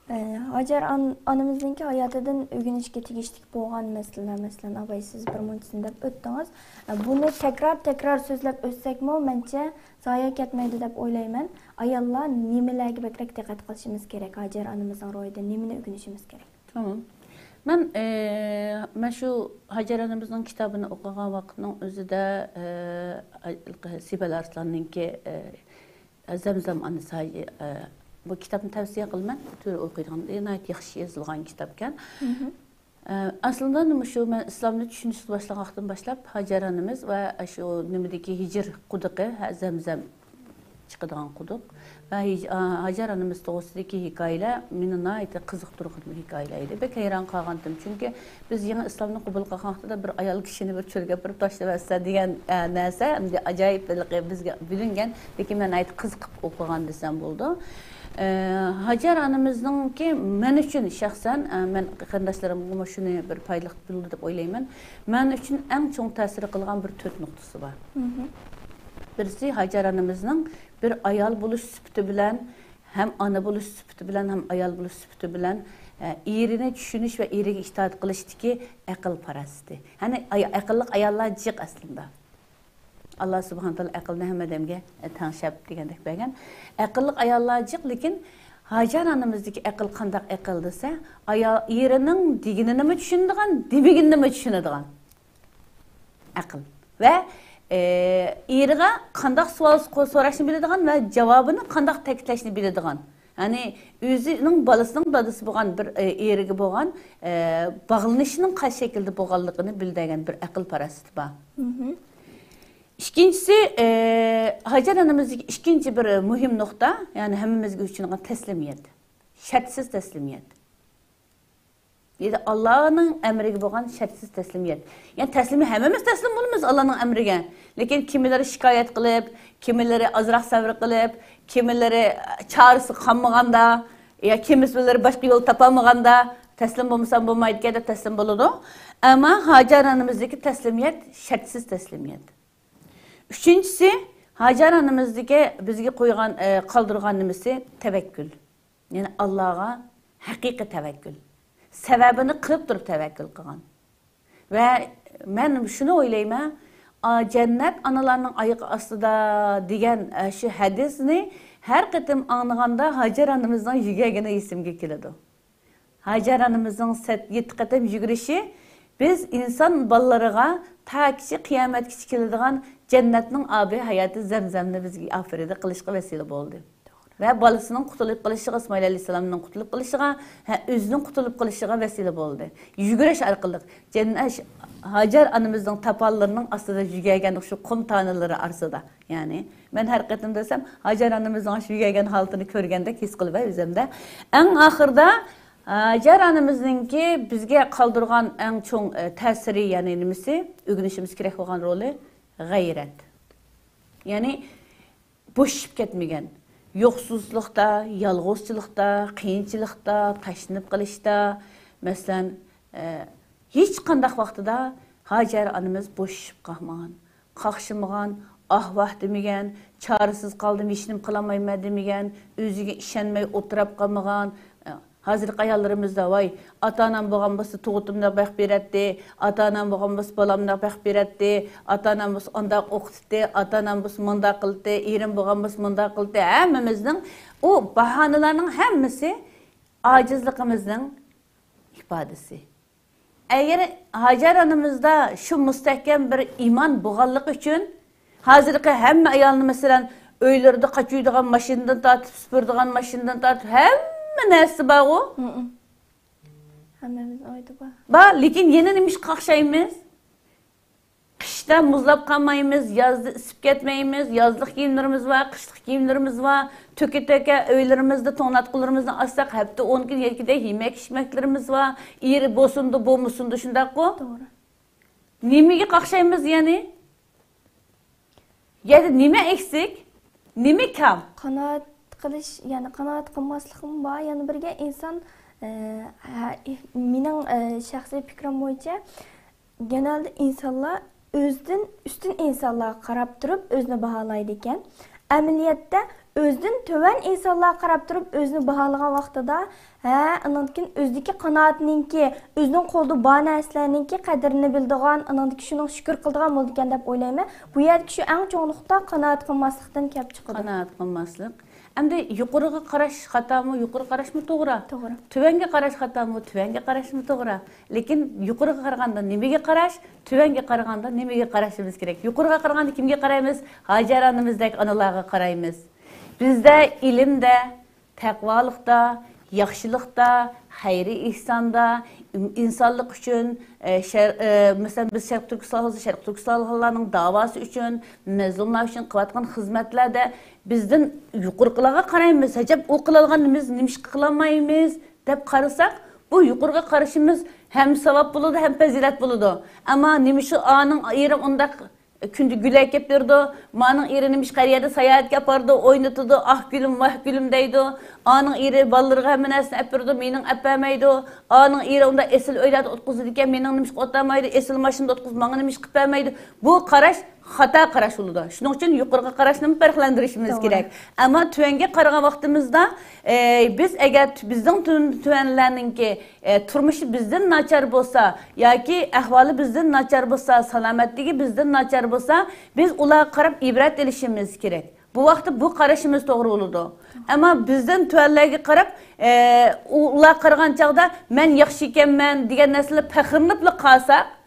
ئە، ھاجەر ئان-، ئانىمىزنىڭكى ھاياتىدىن ئۆگىنىشكە تېگىشلىك بولغان مەسىلىلەر، مەسىلەن، ئاباي سىز بىر مۇنچىسىنى دەپ ئۆتتىڭىز. ئە، بۇنى تەكرار، تەكرار سۆزلەپ ئۆتسەكمۇ، مەنچە زايە كەتمەيدۇ دەپ ئويلايمەن. ئاياللار نېمىلەرگە بەكرەك دىققەت قىلىشىمىز كېرەك؟ ھاجەر ئانىمىزنىڭ روھىدىن نېمىنى ئۆگىنىشىمىز كېرەك؟ تامام. مەن، ئە، مەن شۇ ھاجەر ئانىمىزنىڭ كىتابىنى ئوقۇغان ۋاقىتنىڭ ئۆزىدە، ئە، سىبەل ئارسلاننىڭكى، ئە، زەمزەم ئانىسى، ئە، بۇ كىتابنى تەۋسىيە قىلىمەن. تۈر ئوقۇيدىغان، ناھايىتى ياخشى يېزىلغان كىتابكەن. ئە، ئەسلىدە مۇشۇ مەن ئىسلامنى چۈشىنىشكە باشلىغان ۋاقتىدىن باشلاپ، ھاجەر ئانىمىز ۋە شۇ نېمىدىكى ھىجىر قۇدۇقى، ھە، زەمزەم چىقىدىغان قۇدۇق ۋە ھىج-، ئا، ھاجەر ئانىمىز توغرىسىدىكى ھېكايىلەر مېنى ناھايىتى قىزىقتۇرغان ھېكايىلەر ئىدى. بەك ھەيران قالغانتىم، چۈنكى بىز يېڭى ئىسلامنى قوبۇل قىلغان ۋاقتىدا بىر ئايال كىشىنى بىر چۆلگە ئاپىرىپ تاشلىۋەتسە دېگەن، ئە، نەرسە ئەمدى ئاجايىپ ھېلىقى بىزگە بىلىنگەن، لېكىن مەن ناھايىتى قىزىقىپ ئوقۇغان دېسەم بولىدۇ. ئە، ھاجەر ئانىمىزنىڭكى مەن ئۈچۈن شەخسەن، ئە، مەن قېرىنداشلىرىمغىمۇ شۇنى بىر پايدىلىق بولىدۇ دەپ ئويلايمەن. مەن ئۈچۈن ئەڭ چوڭ تەسىر قىلغان بىر تۆت نۇقتىسى بار. مهم. بىرسى، ھاجەر ئانىمىزنىڭ بىر ئايال بولۇش سۈپىتى بىلەن، ھەم ئانا بولۇش سۈپىتى بىلەن، ھەم ئايال بولۇش سۈپىتى بىلەن، ئە، ئېرىنى چۈشىنىش ۋە ئېرىگە ئىتائەت قىلىشتىكى ئەقىل پاراسىتى. يەنى ئاي-، ئەقىللىق ئاياللار جىق ئەسلىدە. ئاللا سۇبھانە تائالا ئەقىلنى ھەممە ئادەمگە، ئە، تەڭشەپ دېگەندەك بەرگەن. ئەقىللىق ئاياللار جىق، لېكىن ھاجەر ئانىمىزدىكى ئەقىل قانداق ئەقىل دېسە، ئايال ئېرىنىڭ دېگىنىنىمۇ چۈشىنىدىغان، دېمىگىنىنىمۇ چۈشىنىدىغان. ئەقىل. ۋە، ئە، ئېرىغا قانداق سوئال سو-، سوراشنى بىلىدىغان ۋە جاۋابىنى قانداق تەكىتلەشنى بىلىدىغان. يەنى ئۆزىنىڭ بالىسىنىڭ دادىسى بولغان بىر، ئە، ئېرىگە بولغان، ئە، باغلىنىشىنىڭ قايسى شەكىلدە بولغانلىقىنى بىلىدىغان بىر ئەقىل پاراسىتى بار. مهم. ئىككىنچىسى، ئە، ھاجەر ئانىمىزدىكى ئىككىنچى بىر مۇھىم نۇقتا، يەنى ھەممىمىزگە ئۇچرىغان تەسلىمىيەت. شەرتسىز تەسلىمىيەت. يەنى ئاللانىڭ ئەمرىگە بولغان شەرتسىز تەسلىمىيەت. يەنى تەسلىم، ھەممىمىز تەسلىم بولىمىز ئاللانىڭ ئەمرىگە. لېكىن كىملىرى شىكايەت قىلىپ، كىملىرى ئازراق سەۋر قىلىپ، كىملىرى چارىسى قالمىغاندا، يا كىملىرى باشقا يول تاپالمىغاندا، تەسلىم بولمىسام بولمايدىكەن دەپ تەسلىم بولىدۇ. ئەمما ھاجەر ئانىمىزدىكى تەسلىمىيەت شەرتسىز تەسلىمىيەت. ئۈچىنچىسى، ھاجەر ئانىمىزدىكى بىزگە قويغان، ئە، قالدۇرغان نېمىسى تەۋەككۈل. يەنى ئاللاغا ھەقىقىي تەۋەككۈل. سەۋەبىنى قىلىپ تۇرۇپ تەۋەككۈل قىلغان. ۋە مەن شۇنى ئويلايمەن، ئا، جەننەت ئانىلارنىڭ ئايىقى ئاستىدا دېگەن، ئە، شۇ ھەدىسنى ھەر قېتىم ئاڭلىغاندا ھاجەر ئانىمىزنىڭ يۈگۈرگىنى ئېسىمگە كېلىدۇ. ھاجەر ئانىمىزنىڭ سەت-، يەتتە قېتىم يۈگۈرۈشى بىز ئىنسان بالىلىرىغا تاكىچە قىيامەتكىچە كېلىدىغان جەننەتنىڭ ئابى ھاياتى زەمزەمنى بىزگە ئاپىرىدە قىلىشقا ۋەسىلە بولدى. توغرا. ۋە بالىسىنىڭ قۇتۇلۇپ قېلىشىغا، ئىسمائىل ئەلەيھىسسالامنىڭ قۇتۇلۇپ قېلىشىغا، ھە، ئۆزىنىڭ قۇتۇلۇپ قېلىشىغا ۋەسىلە بولدى. يۈگۈرۈش ئارقىلىق جەننەت، ھاجەر ئانىمىزنىڭ تاپانلىرىنىڭ ئاستىدا يۈگۈرگەن شۇ قۇم تانىلىرى ئارىسىدا. يەنى مەن ھەر قېتىم دېسەم، ھاجەر ئانىمىزنىڭ شۇ يۈگۈرگەن ھالىتىنى كۆرگەندەك ھېس قىلىمەن ئۆزۈمدە. ئەڭ ئاخىرىدا ھاجەر ئانىمىزنىڭكى بىزگە قالدۇرغان ئەڭ چوڭ، ئە، تەسىرى، يەنى نېمىسى، ئۆگىنىشىمىز كېرەك بولغان رولى غەيرەت. يەنى بوشىشىپ كەتمىگەن، يوقسۇزلۇقتا، يالغۇزچىلىقتا، قىيىنچىلىقتا، تاشلىنىپ قېلىشتا، مەسىلەن، ئە، ھېچقانداق ۋاقتىدا ھاجەر ئانىمىز بوشىشىپ قالمىغان، قاقشىمىغان، ئاھ-ۋاھ دېمىگەن، چارىسىز قالدىم، ھېچنېمە قىلالمايمەن دېمىگەن، ئۆزىگە ئىشەنمەي ئولتۇراپ قالمىغان، ئە، ھازىرقى ئاياللىرىمىزدا، ۋاي، ئاتا-ئانام بولغان بولسا تۇغۇتۇمنى بېقىپ بېرەتتى، ئاتا-ئانام بولغان بولسا بالامنى بېقىپ بېرەتتى، ئاتا-ئانام بولسا ئانداق ئوقۇتتى، ئاتا-ئانام بولسا مۇنداق قىلدى، ئېرىم بولغان بولسا مۇنداق قىلدى. ھەممىمىزنىڭ ئۇ باھانىلارنىڭ ھەممىسى ئاجىزلىقىمىزنىڭ ئىپادىسى. ئەگەر ھاجەر ئانىمىزدا شۇ مۇستەھكەم بىر ئىمان بولغانلىقى ئۈچۈن، ھازىرقى ھەممە ئايالنى، مەسىلەن، ئۆيلىرىدە قاچۇيدىغان ماشىنىدىن تارتىپ، سۈپۈرىدىغان ماشىنىدىن تارتىپ، ھەممە نەرسىسى بارغۇ. مم. ھەممىمىزنىڭ ئۆيىدە بار. بار، لېكىن يەنە نېمىشقا قاقشايمىز؟ قىشتا مۇزلاپ قالمايمىز، يازدا ئىسسىپ كەتمەيمىز، يازلىق كىيىملىرىمىز بار، قىشلىق كىيىملىرىمىز بار، تۆكە-تۆكە ئۆيلىرىمىزدە توڭلاتقۇلىرىمىزنى ئاچساق، ھەپتە ئون كۈن يەكىدەك يېمەك-ئىچمەكلىرىمىز بار، ئېرى بولسۇندۇ، بولمىسۇندۇ، شۇنداققۇ؟ توغرا. نېمىگە قاقشايمىز يەنى؟ يەنى نېمە ئەكسىك؟ نېمە كەم؟ قانائەت قىلىش، يەنى قانائەت قىلماسلىقمۇ بار. يەنە بىرگە ئىنسان، ئە، ھە، مېنىڭ، ئە، شەخسىي پىكرىم بويىچە، گېنېرالدا ئىنسانلار ئۆزىدىن ئۈستۈن ئىنسانلارغا قاراپ تۇرۇپ ئۆزىنى باھالايدىكەن. ئەمەلىيەتتە ئۆزىدىن تۆۋەن ئىنسانلارغا قاراپ تۇرۇپ ئۆزىنى باھالىغان ۋاقتىدا، ھە، ئانىڭدىن كېيىن ئۆزىدىكى قانائەتنىڭكى، ئۆزىنىڭ قولىدا بار نەرسىلەرنىڭكى قەدرىنى بىلىدىغان، ئانىڭدىن كېيىن شۇنىڭغا شۈكۈر قىلىدىغان بولىدىكەن دەپ ئويلايمەن. بۇ يەردىكى شۇ ئەڭ چوڭ نۇقتا قانائەت قىلماسلىقتىن كېلىپ چىقىدۇ. قانائەت قىلماسلىق. ئەمدى يۇقىرىغا قاراش خاتامۇ؟ يۇقىرىغا قاراشمۇ توغرا؟ توغرا. تۆۋەنگە قاراش خاتامۇ؟ تۆۋەنگە قاراشمۇ توغرا؟ لېكىن يۇقىرىغا قارىغاندا نېمىگە قاراش، تۆۋەنگە قارىغاندا نېمىگە قارىشىمىز كېرەك؟ يۇقىرىغا قارىغاندا كىمگە قارايمىز؟ ھاجەر ئانىمىزدەك ئانىلارغا قارايمىز. بىزدە ئىلىمدە، تەقۋالىقتا، ياخشىلىقتا، خەيرى ئېھساندا، ئىنسانلىق ئۈچۈن، ئە، شەر-، ئە، مەسىلەن، بىز شەرقىي تۈركىستان بولسا، شەرقىي تۈركىستانلىقلارنىڭ داۋاسى ئۈچۈن، مەزلۇملار ئۈچۈن قىلىۋاتقان خىزمەتلەردە بىزدىن يۇقىرىقىلارغا قارايمىز. ئەجەب، ئۇ قىلالغاننى بىز نېمىشقا قىلالمايمىز دەپ قارىساق، بۇ يۇقىرىغا قارىشىمىز ھەم ساۋاب بولىدۇ، ھەم پەزىلەت بولىدۇ. ئەمما نېمىشقا ئانىڭ ئېرى ئۇنداق كۈندە گۈل ئەكەپ بېرىدۇ، مانىڭ ئېرى نېمىشقا ھەر يەردە ساياھەتكە ئاپىرىدۇ، ئوينىتىدۇ، ئاھ گۈلۈم، ۋاھ گۈلۈم دەيدۇ. ئانىڭ ئېرى بالىلىرىغا ھەممە نەرسىنى ئەپ بېرىدۇ، مېنىڭ ئەپ بەرمەيدۇ. ئانىڭ ئېرى ئۇنداق ئېسىل ئۆيلەردە ئوتقۇزىدىكەن، مېنىڭ نېمىشقا ئوتامايدۇ، ئېسىل ماشىنىدا ئوتقۇز، ماڭا نېمىشقا قىلىپ بەرمەيدۇ. بۇ قاراش خاتا قاراش بولىدۇ. شۇنىڭ ئۈچۈن يۇقىرىغا قاراشنىمۇ پەرقلەندۈرۈشىمىز توغرا. كېرەك. ئەمما تۆۋەنگە قارىغان ۋاقتىمىزدا، ئە، بىز ئەگەر تۆ-، بىزنىڭ تۆ-، تۆۋەنلەرنىڭكى، ئە، تۇرمۇشى بىزدىن ناچار بولسا ياكى ئەھۋالى بىزدىن ناچار بولسا، سالامەتلىكى بىزدىن ناچار بولسا، بىز ئۇلارغا قاراپ ئىبرەت ئېلىشىمىز كېرەك. بۇ ۋاقىتتا بۇ قارىشىمىز توغرا بولىدۇ. ئەمما بىزدىن تۆۋەنلەرگە قاراپ، ئە، ئۇ-، ئۇلارغا قارىغان چاغدا مەن ياخشى ئىكەنمەن دېگەن نەرسىلەر پەخىرلىنىپلا قالساق،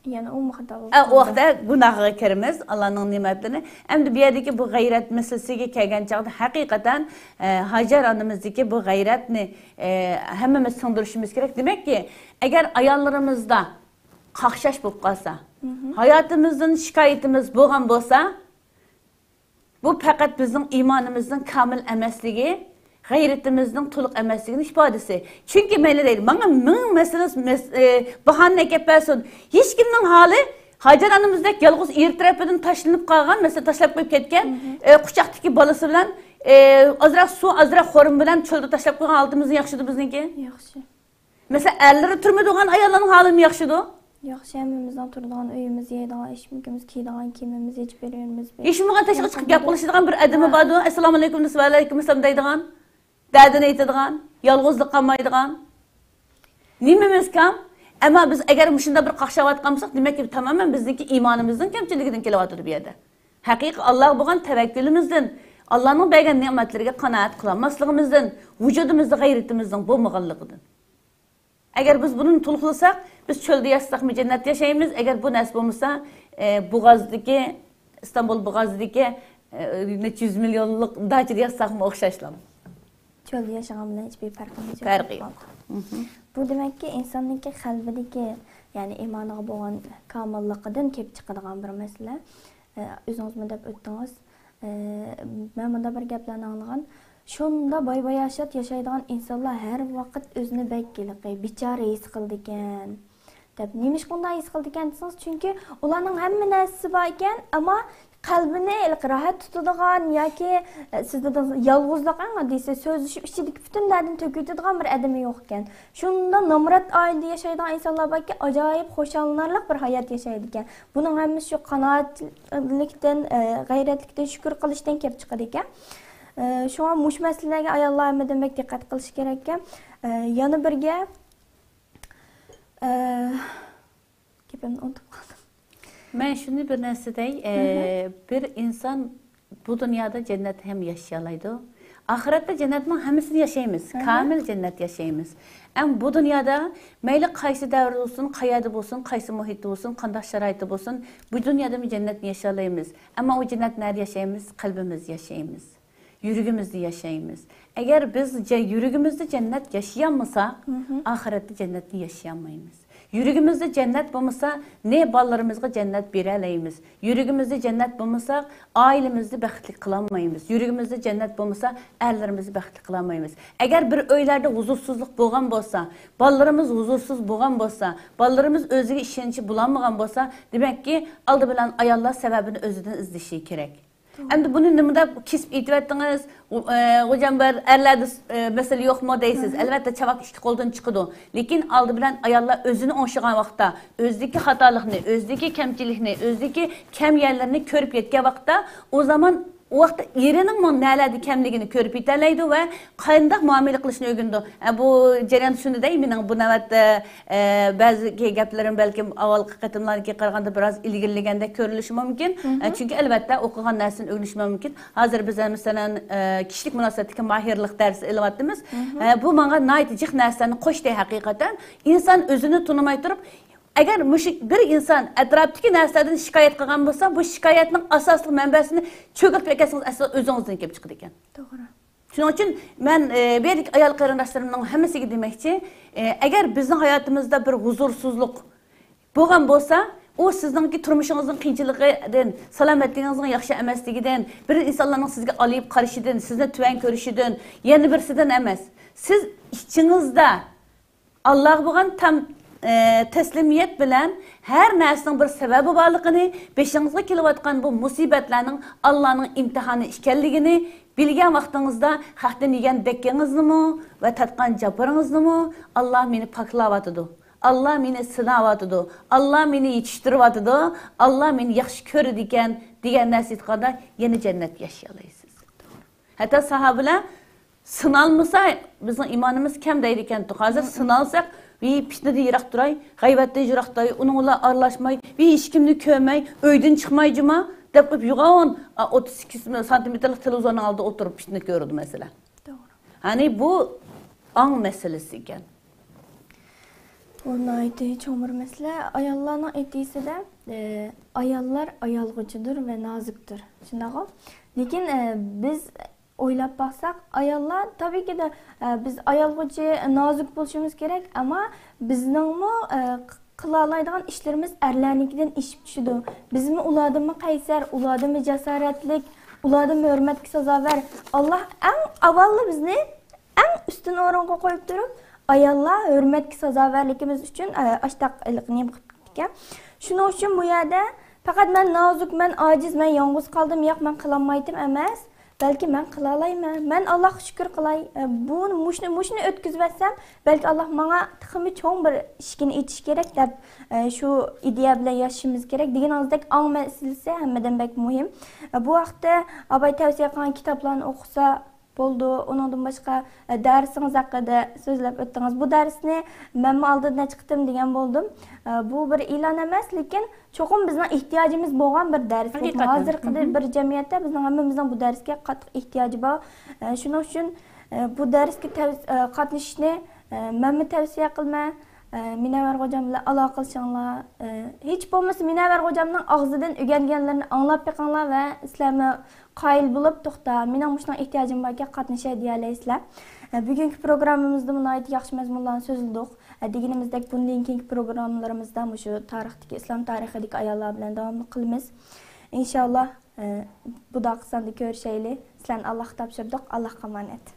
يەنە ئۇمۇ خاتا بولۇپ ئە، ئۇ قالىدۇ. ۋاقىتتا گۇناھقا كىرىمىز، ئاللانىڭ نېمەتلىرىنى. ئەمدى بۇ يەردىكى بۇ غەيرەت مەسىلىسىگە كەلگەن چاغدا، ھەقىقەتەن، ئە، ھاجەر ئانىمىزدىكى بۇ غەيرەتنى، ئە، ھەممىمىز سىڭدۈرۈشىمىز كېرەك. دېمەككى، ئەگەر ئاياللىرىمىزدا قاقشاش بولۇپ قالسا، مهم. ھاياتىمىزدىن شىكايىتىمىز بولغان بولسا، بۇ پەقەت بىزنىڭ ئىمانىمىزنىڭ كامىل ئەمەسلىكى، غەيرىتىمىزنىڭ تولۇق ئەمەسلىكىنىڭ ئىپادىسى. چۈنكى مەيلى دەيلى، ماڭا مىڭ مەسىلە، مەس-، ئە، باھانە ئەكەپ بەرسۇن. ھېچكىمنىڭ ھالى، ھاجەر ئانىمىزدەك يالغۇز ئېرى تەرىپىدىن تاشلىنىپ قالغان، مەسىلەن، تاشلاپ قويۇپ كەتكەن، مهم. ئە، قۇچاقتىكى بالىسى بىلەن، ئە، ئازراق سۇ، ئازراق خورما بىلەن چۆلدە تاشلاپ قويغان ھالىتىمىزدىن ياخشىدۇ بىزنىڭكى. ياخشى. مەسىلەن، ئەرلىرى تۇرمىدىغان ئاياللارنىڭ ھالىمۇ ياخشىدۇ؟ ياخشى، ھەممىمىزنىڭ تۇرىدىغان ئۆيىمىز، يەيدىغان ئىچمىكىمىز، كىيىدىغان كىيىمىمىز، يېچىپ بېرىۋېرىمىز. ھېچ بولمىغان تاشقا چىقىپ گەپ قىلىشىدىغان بىر ئادىمى ھە. باردۇ، ئەسسالامۇئەلەيكۇم دېسە، ۋەئەلەيكۇمئەسسالام دەيدىغان، دەردىنى ئېيتىدىغان، يالغۇزلۇق قالمايدىغان. نېمىمىز كەم؟ ئەمما بىز ئەگەر مۇشۇنداق بىر قاقشاۋاتقان بولساق، دېمەك، تامامەن بىزنىڭكى ئىمانىمىزنىڭ كەمچىلىكىدىن كېلىۋاتىدۇ بۇ يەردە. ھەقىقىي ئاللاغا بولغان تەۋەككۈلىمىزدىن، ئاللانىڭ بەرگەن نېمەتلىرىگە قانائەت قىلالماسلىقىمىزدىن، ۋۇجۇدىمىزدا غەيرىتىمىزنىڭ بولمىغانلىقىدىن. ئەگەر بىز بۇنى تولۇقلىساق، بىز چۆلدە ياتساقمۇ جەننەتتە ياشايمىز، ئەگەر بۇ نەرسە بولمىسا، ئە، بوغازدىكى، ئىستانبۇل بوغازىدىكى، ئە، نەچچە يۈز مىليونلۇق داچىدا ياشىساقمۇ ئوخشاشلا. چۆلدە ياشىغان بىلەن ھېچبىر پەرقىمىز يوق. پەرقى يوق. مھم. بۇ دېمەككى، ئىنساننىڭكى قەلبىدىكى، يەنى ئىمانىغا بولغان كامىللىقىدىن كېلىپ چىقىدىغان بىر مەسىلە. ئە، ئۆزىڭىزمۇ دەپ ئۆتتىڭىز. ئە، مەن مۇنداق بىر گەپلەرنى ئاڭلىغان. شۇنداق باي-باياشات ياشايدىغان ئىنسانلار ھەر ۋاقىت ئۆزىنى بەك ھېلىقى بىچارە ھېس قىلىدىكەن، دەپ. نېمىشقا ئۇنداق ھېس قىلىدىكەن دېسىڭىز، چۈنكى ئۇلارنىڭ ھەممە نەرسىسى بار ئىكەن، ئەمما قەلبىنى ھېلىقى راھەت تۇتىدىغان ياكى، ئە، سىز دېدىڭىز، يالغۇزلۇق، ئەڭ ئاددىيسى، سۆزلىشىپ ئىچىدىكى پۈتۈن دەردىنى تۆكۈۋېتىدىغان بىر ئادىمى يوق ئىكەن. شۇنداق نامرات ئائىلىدە ياشايدىغان ئىنسانلار باركى، ئاجايىپ خۇشاللىنارلىق بىر ھايات ياشايدىكەن. بۇنىڭ ھەممىسى شۇ قانائەتلىكتىن، ئە، غەيرەتلىكتىن، شۈكۈر قىلىشتىن كېلىپ چىقىدىكەن. ئە، شۇڭا مۇشۇ مەسىلىلەرگە ئاياللار ھەممىدىن بەك دىققەت قىلىشى كېرەككەن. ئە، يەنە بىر گەپ. ئە، گېپىمنى ئۇنتۇپ قالدىم. مەن شۇنى بىر نەرسە دەي، ئە، بىر ئىنسان بۇ دۇنيادا جەننەتتە ھەم ياشىيالايدۇ. ئاخىرەتتە جەننەتنىڭ ھەممىسىنى ياشايمىز. كامىل جەننەت ياشايمىز. ئەمما بۇ دۇنيادا مەيلى قايسى دەۋردە بولسۇن، قەيەردە بولسۇن، قايسى مۇھىتتا بولسۇن، قانداق شارائىتتا بولسۇن، بۇ دۇنيادىمۇ جەننەتنى ياشايالايمىز. ئەمما ئۇ جەننەت نەدە ياشايمىز؟ قەلبىمىزدە ياشايمىز. يۈرىكىمىزدە ياشايمىز. ئەگەر بىز جە-، يۈرىكىمىزدە جەننەت ياشىيالمىساق، ئاخىرەتتە جەننەتنى ياشىيالمايمىز. يۈرىكىمىزدە جەننەت بولمىسا، نە بالىلىرىمىزغا جەننەت بېرەلەيمىز. يۈرىكىمىزدە جەننەت بولمىسا، ئائىلىمىزنى بەختلىك قىلالمايمىز. يۈرىكىمىزدە جەننەت بولمىسا، ئەرلىرىمىزنى بەختلىك قىلالمايمىز. ئەگەر بىر ئۆيلەردە ھۇزۇرسىزلىق بولغان بولسا، بالىلىرىمىز ھۇزۇرسىز بولغان بولسا، بالىلىرىمىز ئۆزىگە ئىشەنچى بولالمىغان بولسا، دېمەككى، ئالدى بىلەن ئاياللار سەۋەبىنى ئۆزىدىن ئىزدىشى كېرەك. ئەمدى بۇنى نېمىدەپ كېسىپ ئېيتىۋەتتىڭىز؟ ئۇ، ئە، غوجام بار، ئەرلەردە، ئە، مەسىلە يوقمۇ دەيسىز. ئەلۋەتتە، چاۋاك ئىككى قولدىن چىقىدۇ. لېكىن ئالدى بىلەن ئاياللار ئۆزىنى ئوڭشىغان ۋاقىتتا، ئۆزىدىكى خاتالىقنى، ئۆزىدىكى كەمچىلىكنى، ئۆزىدىكى كەم يەرلىرىنى كۆرۈپ يەتكەن ۋاقىتتا، ئۇ زامان، ئۇ ۋاقىتتا ئېرىنىڭمۇ نەلەردە كەملىكىنى كۆرۈپ يېتەلەيدۇ ۋە قانداق مۇئامىلە قىلىشنى ئۆگىنىدۇ. ئە، بۇ جەريان شۇنى دەي، مېنىڭ بۇ نۆۋەتتە، ئە، بەزى گەپلىرىم بەلكىم ئاۋۋالقى قېتىملارنىڭكىگە قارىغاندا بىراز ئىلگىرىلىگەندەك كۆرۈنۈشى مۇمكىن. ئە، چۈنكى ئەلۋەتتە ئوقۇغان نەرسىنى ئۆگىنىشى مۇمكىن. ھازىر بىز، مەسىلەن، ئە، كىشىلىك مۇناسىۋەتتىكى ماھىرلىق دەرسى ئېلىۋاتىمىز. ئە، بۇ ماڭا ناھايىتى جىق نەرسىلەرنى قوشتى ھەقىقەتەن. ئىنسان ئۆزىنى تونۇماي تۇرۇپ، ئەگەر مۇشۇ بىر ئىنسان ئەتراپتىكى نەرسىلەردىن شىكايەت قىلغان بولسا، بۇ شىكايەتنىڭ ئاساسلىق مەنبەسىنى چۆگۈرتۈپ ئەكەلسىڭىز، ئەسلى ئۆزىڭىزدىن كېلىپ چىقىدىكەن. توغرا. شۇنىڭ ئۈچۈن مەن، ئە، بۇ يەردىكى ئايال قېرىنداشلىرىمنىڭ ھەممىسىگە دېمەكچى، ئە، ئەگەر بىزنىڭ ھاياتىمىزدا بىر ھۇزۇرسىزلىق بولغان بولسا، ئۇ سىزنىڭكى تۇرمۇشىڭىزنىڭ قىيىنچىلىقىدىن، سالامەتلىكىڭىزنىڭ ياخشى ئەمەسلىكىدىن، بىر ئىنسانلارنىڭ سىزگە ئالىيىپ قارىشىدىن، سىزنى تۆۋەن كۆرۈشىدىن، يەنە بىرسىدىن ئەمەس. سىز ئىچىڭىزدە ئاللاغا بولغان تام، ئە، تەسلىمىيەت بىلەن ھەر نەرسىنىڭ بىر سەۋەبى بارلىقىنى، بېشىڭىزغا كېلىۋاتقان بۇ مۇسىبەتلەرنىڭ ئاللانىڭ ئىمتىھانى ئىكەنلىكىنى بىلگەن ۋاقتىڭىزدا، خەقتىن يېگەن دەككىڭىزنىمۇ ۋە تارتقان جاپىرىڭىزنىمۇ، ئاللا مېنى پاكلاۋاتىدۇ، ئاللا مېنى سىناۋاتىدۇ، ئاللا مېنى يېتىشتۈرۈۋاتىدۇ، ئاللا مېنى ياخشى كۆرىدىكەن، دېگەن نەرسە ئېيتقاندا يەنە جەننەتتە ياشىيالايسىز. ھەتتا ساھابىلەر سىنالمىسا، بىزنىڭ ئىمانىمىز كەم دەيدىكەنتۇق. ھازىر سىنالساق، ۋى پىتنىدىن يىراق تۇراي، غەيۋەتتىن يىراق تۇراي، ئۇنىڭ بىلەن ئارىلاشماي، ۋى ھېچكىمنى كۆرمەي، ئۆيدىن چىقماي جۇما، دەپ قويۇپ يوغان، ئا، ئوتتۇز سەككىز سانتىمېتىرلىق تېلېۋىزورنىڭ ئالدىدا ئولتۇرۇپ پىتنە كۆرىدۇ، مەسىلەن. توغرا. يەنى بۇ ئاڭ مەسىلىسى ئىكەن. بۇ ناھايىتى چوڭ بىر مەسىلە. ئاياللارنىڭ ئېتىسىدە، ئە، ئاياللار ئايالغۇچىدۇر ۋە نازۇكتۇر. شۇنداقغۇ؟ لېكىن، ئە، بىز ئويلاپ باقساق، ئاياللار، تەبىئىيكى، ئە، بىز ئايالغۇچى نازۇك بولۇشىمىز كېرەك، ئەمما بىزنىڭمۇ، ئە، قىلالايدىغان ئىشلىرىمىز ئەرلەرنىڭكىدىن ئېشىپ چۈشىدۇ. بىزمۇ ئۇلاردىنمۇ قەيسەر، ئۇلاردىنمۇ جاسارەتلىك، ئۇلاردىنمۇ ھۆرمەتكە سازاۋەر. ئاللا ئەڭ ئاۋۋاللا بىزنى ئەڭ ئۈستۈن ئورۇنغا قويۇپ تۇرۇپ، ئاياللار ھۆرمەتكە سازاۋەرلىكىمىز ئۈچۈن، ئە، ئاشتاق ھېلىقى نېمە قىلىپ كېتىپتىكەن. شۇنىڭ ئۈچۈن بۇ يەردە پەقەت مەن نازۇك، مەن ئاجىز، مەن يالغۇز قالدىم، ياق، مەن قىلالمايتتىم ئەمەس. بەلكى مەن قىلالايمەن، مەن ئاللاغا شۈكۈر قىلاي. ئە، بۇ، مۇشۇنى، مۇشۇنى ئۆتكۈزۈۋەتسەم، بەلكى ئاللا ماڭا تېخىمۇ چوڭ بىر ئىشىكنى ئېچىشى كېرەك دەپ، ئە، شۇ ئىدىيە بىلەن ياشىشىمىز كېرەك. دېگىنىڭىزدەك ئاڭ مەسىلىسى ھەممىدىن بەك مۇھىم. ئە، بۇ ھەقتە ئاباي تەۋسىيە قىلغان كىتابلارنى ئوقۇسا بولىدۇ. ئۇنىڭدىن باشقا، ئە، دەرسىڭىز ھەققىدە سۆزلەپ ئۆتتىڭىز. بۇ دەرسنى مەنمۇ ئالدىدا نەچچە قېتىم دېگەن بولدۇم. ئە، بۇ بىر ئېلان ئەمەس، لېكىن چوقۇم بىزنىڭ ئېھتىياجىمىز بولغان بىر دەرس. ھەقىقەتەن. ھازىرقى بىر جەمئىيەتتە بىزنىڭ ھەممىمىزنىڭ بۇ دەرسكە قاتتىق ئېھتىياجى بار. ئە، شۇنىڭ ئۈچۈن، ئە، بۇ دەرسكە تەۋس-، ئە، قاتنىشىشنى، ئە، مەنمۇ تەۋسىيە قىلىمەن. ئە، مۇنەۋۋەر خوجام بىلەن ئالاقىلىشىڭلار. ئە، ھېچ بولمىسا مۇنەۋۋەر خوجامنىڭ ئاغزىدىن ئۆگەنگەنلىرىنى ئاڭلاپ بېقىڭلار ۋە سىلەرمۇ قايىل بولۇپ، توختا، مېنىڭ مۇشۇنىڭ ئېھتىياجىم باركەن، قاتنىشاي دېيەلەيسىلەر. ئە، بۈگۈنكى پروگراممىمىزدىمۇ ناھايىتى ياخشى مەزمۇنلارنى سۆزلىدۇق. ئە، دېگىنىمىزدەك، بۇندىن كېيىنكى پروگراممىلىرىمىزدا مۇشۇ تارىختىكى، ئىسلام تارىخىدىكى ئاياللار بىلەن داۋاملىق قىلىمىز. ئىنشاللا، ئە، بۇداقى ساندا كۆرۈشەيلى. سىلەرنى ئاللاھقا تاپشۇردۇق. ئاللاھقا ئامانەت.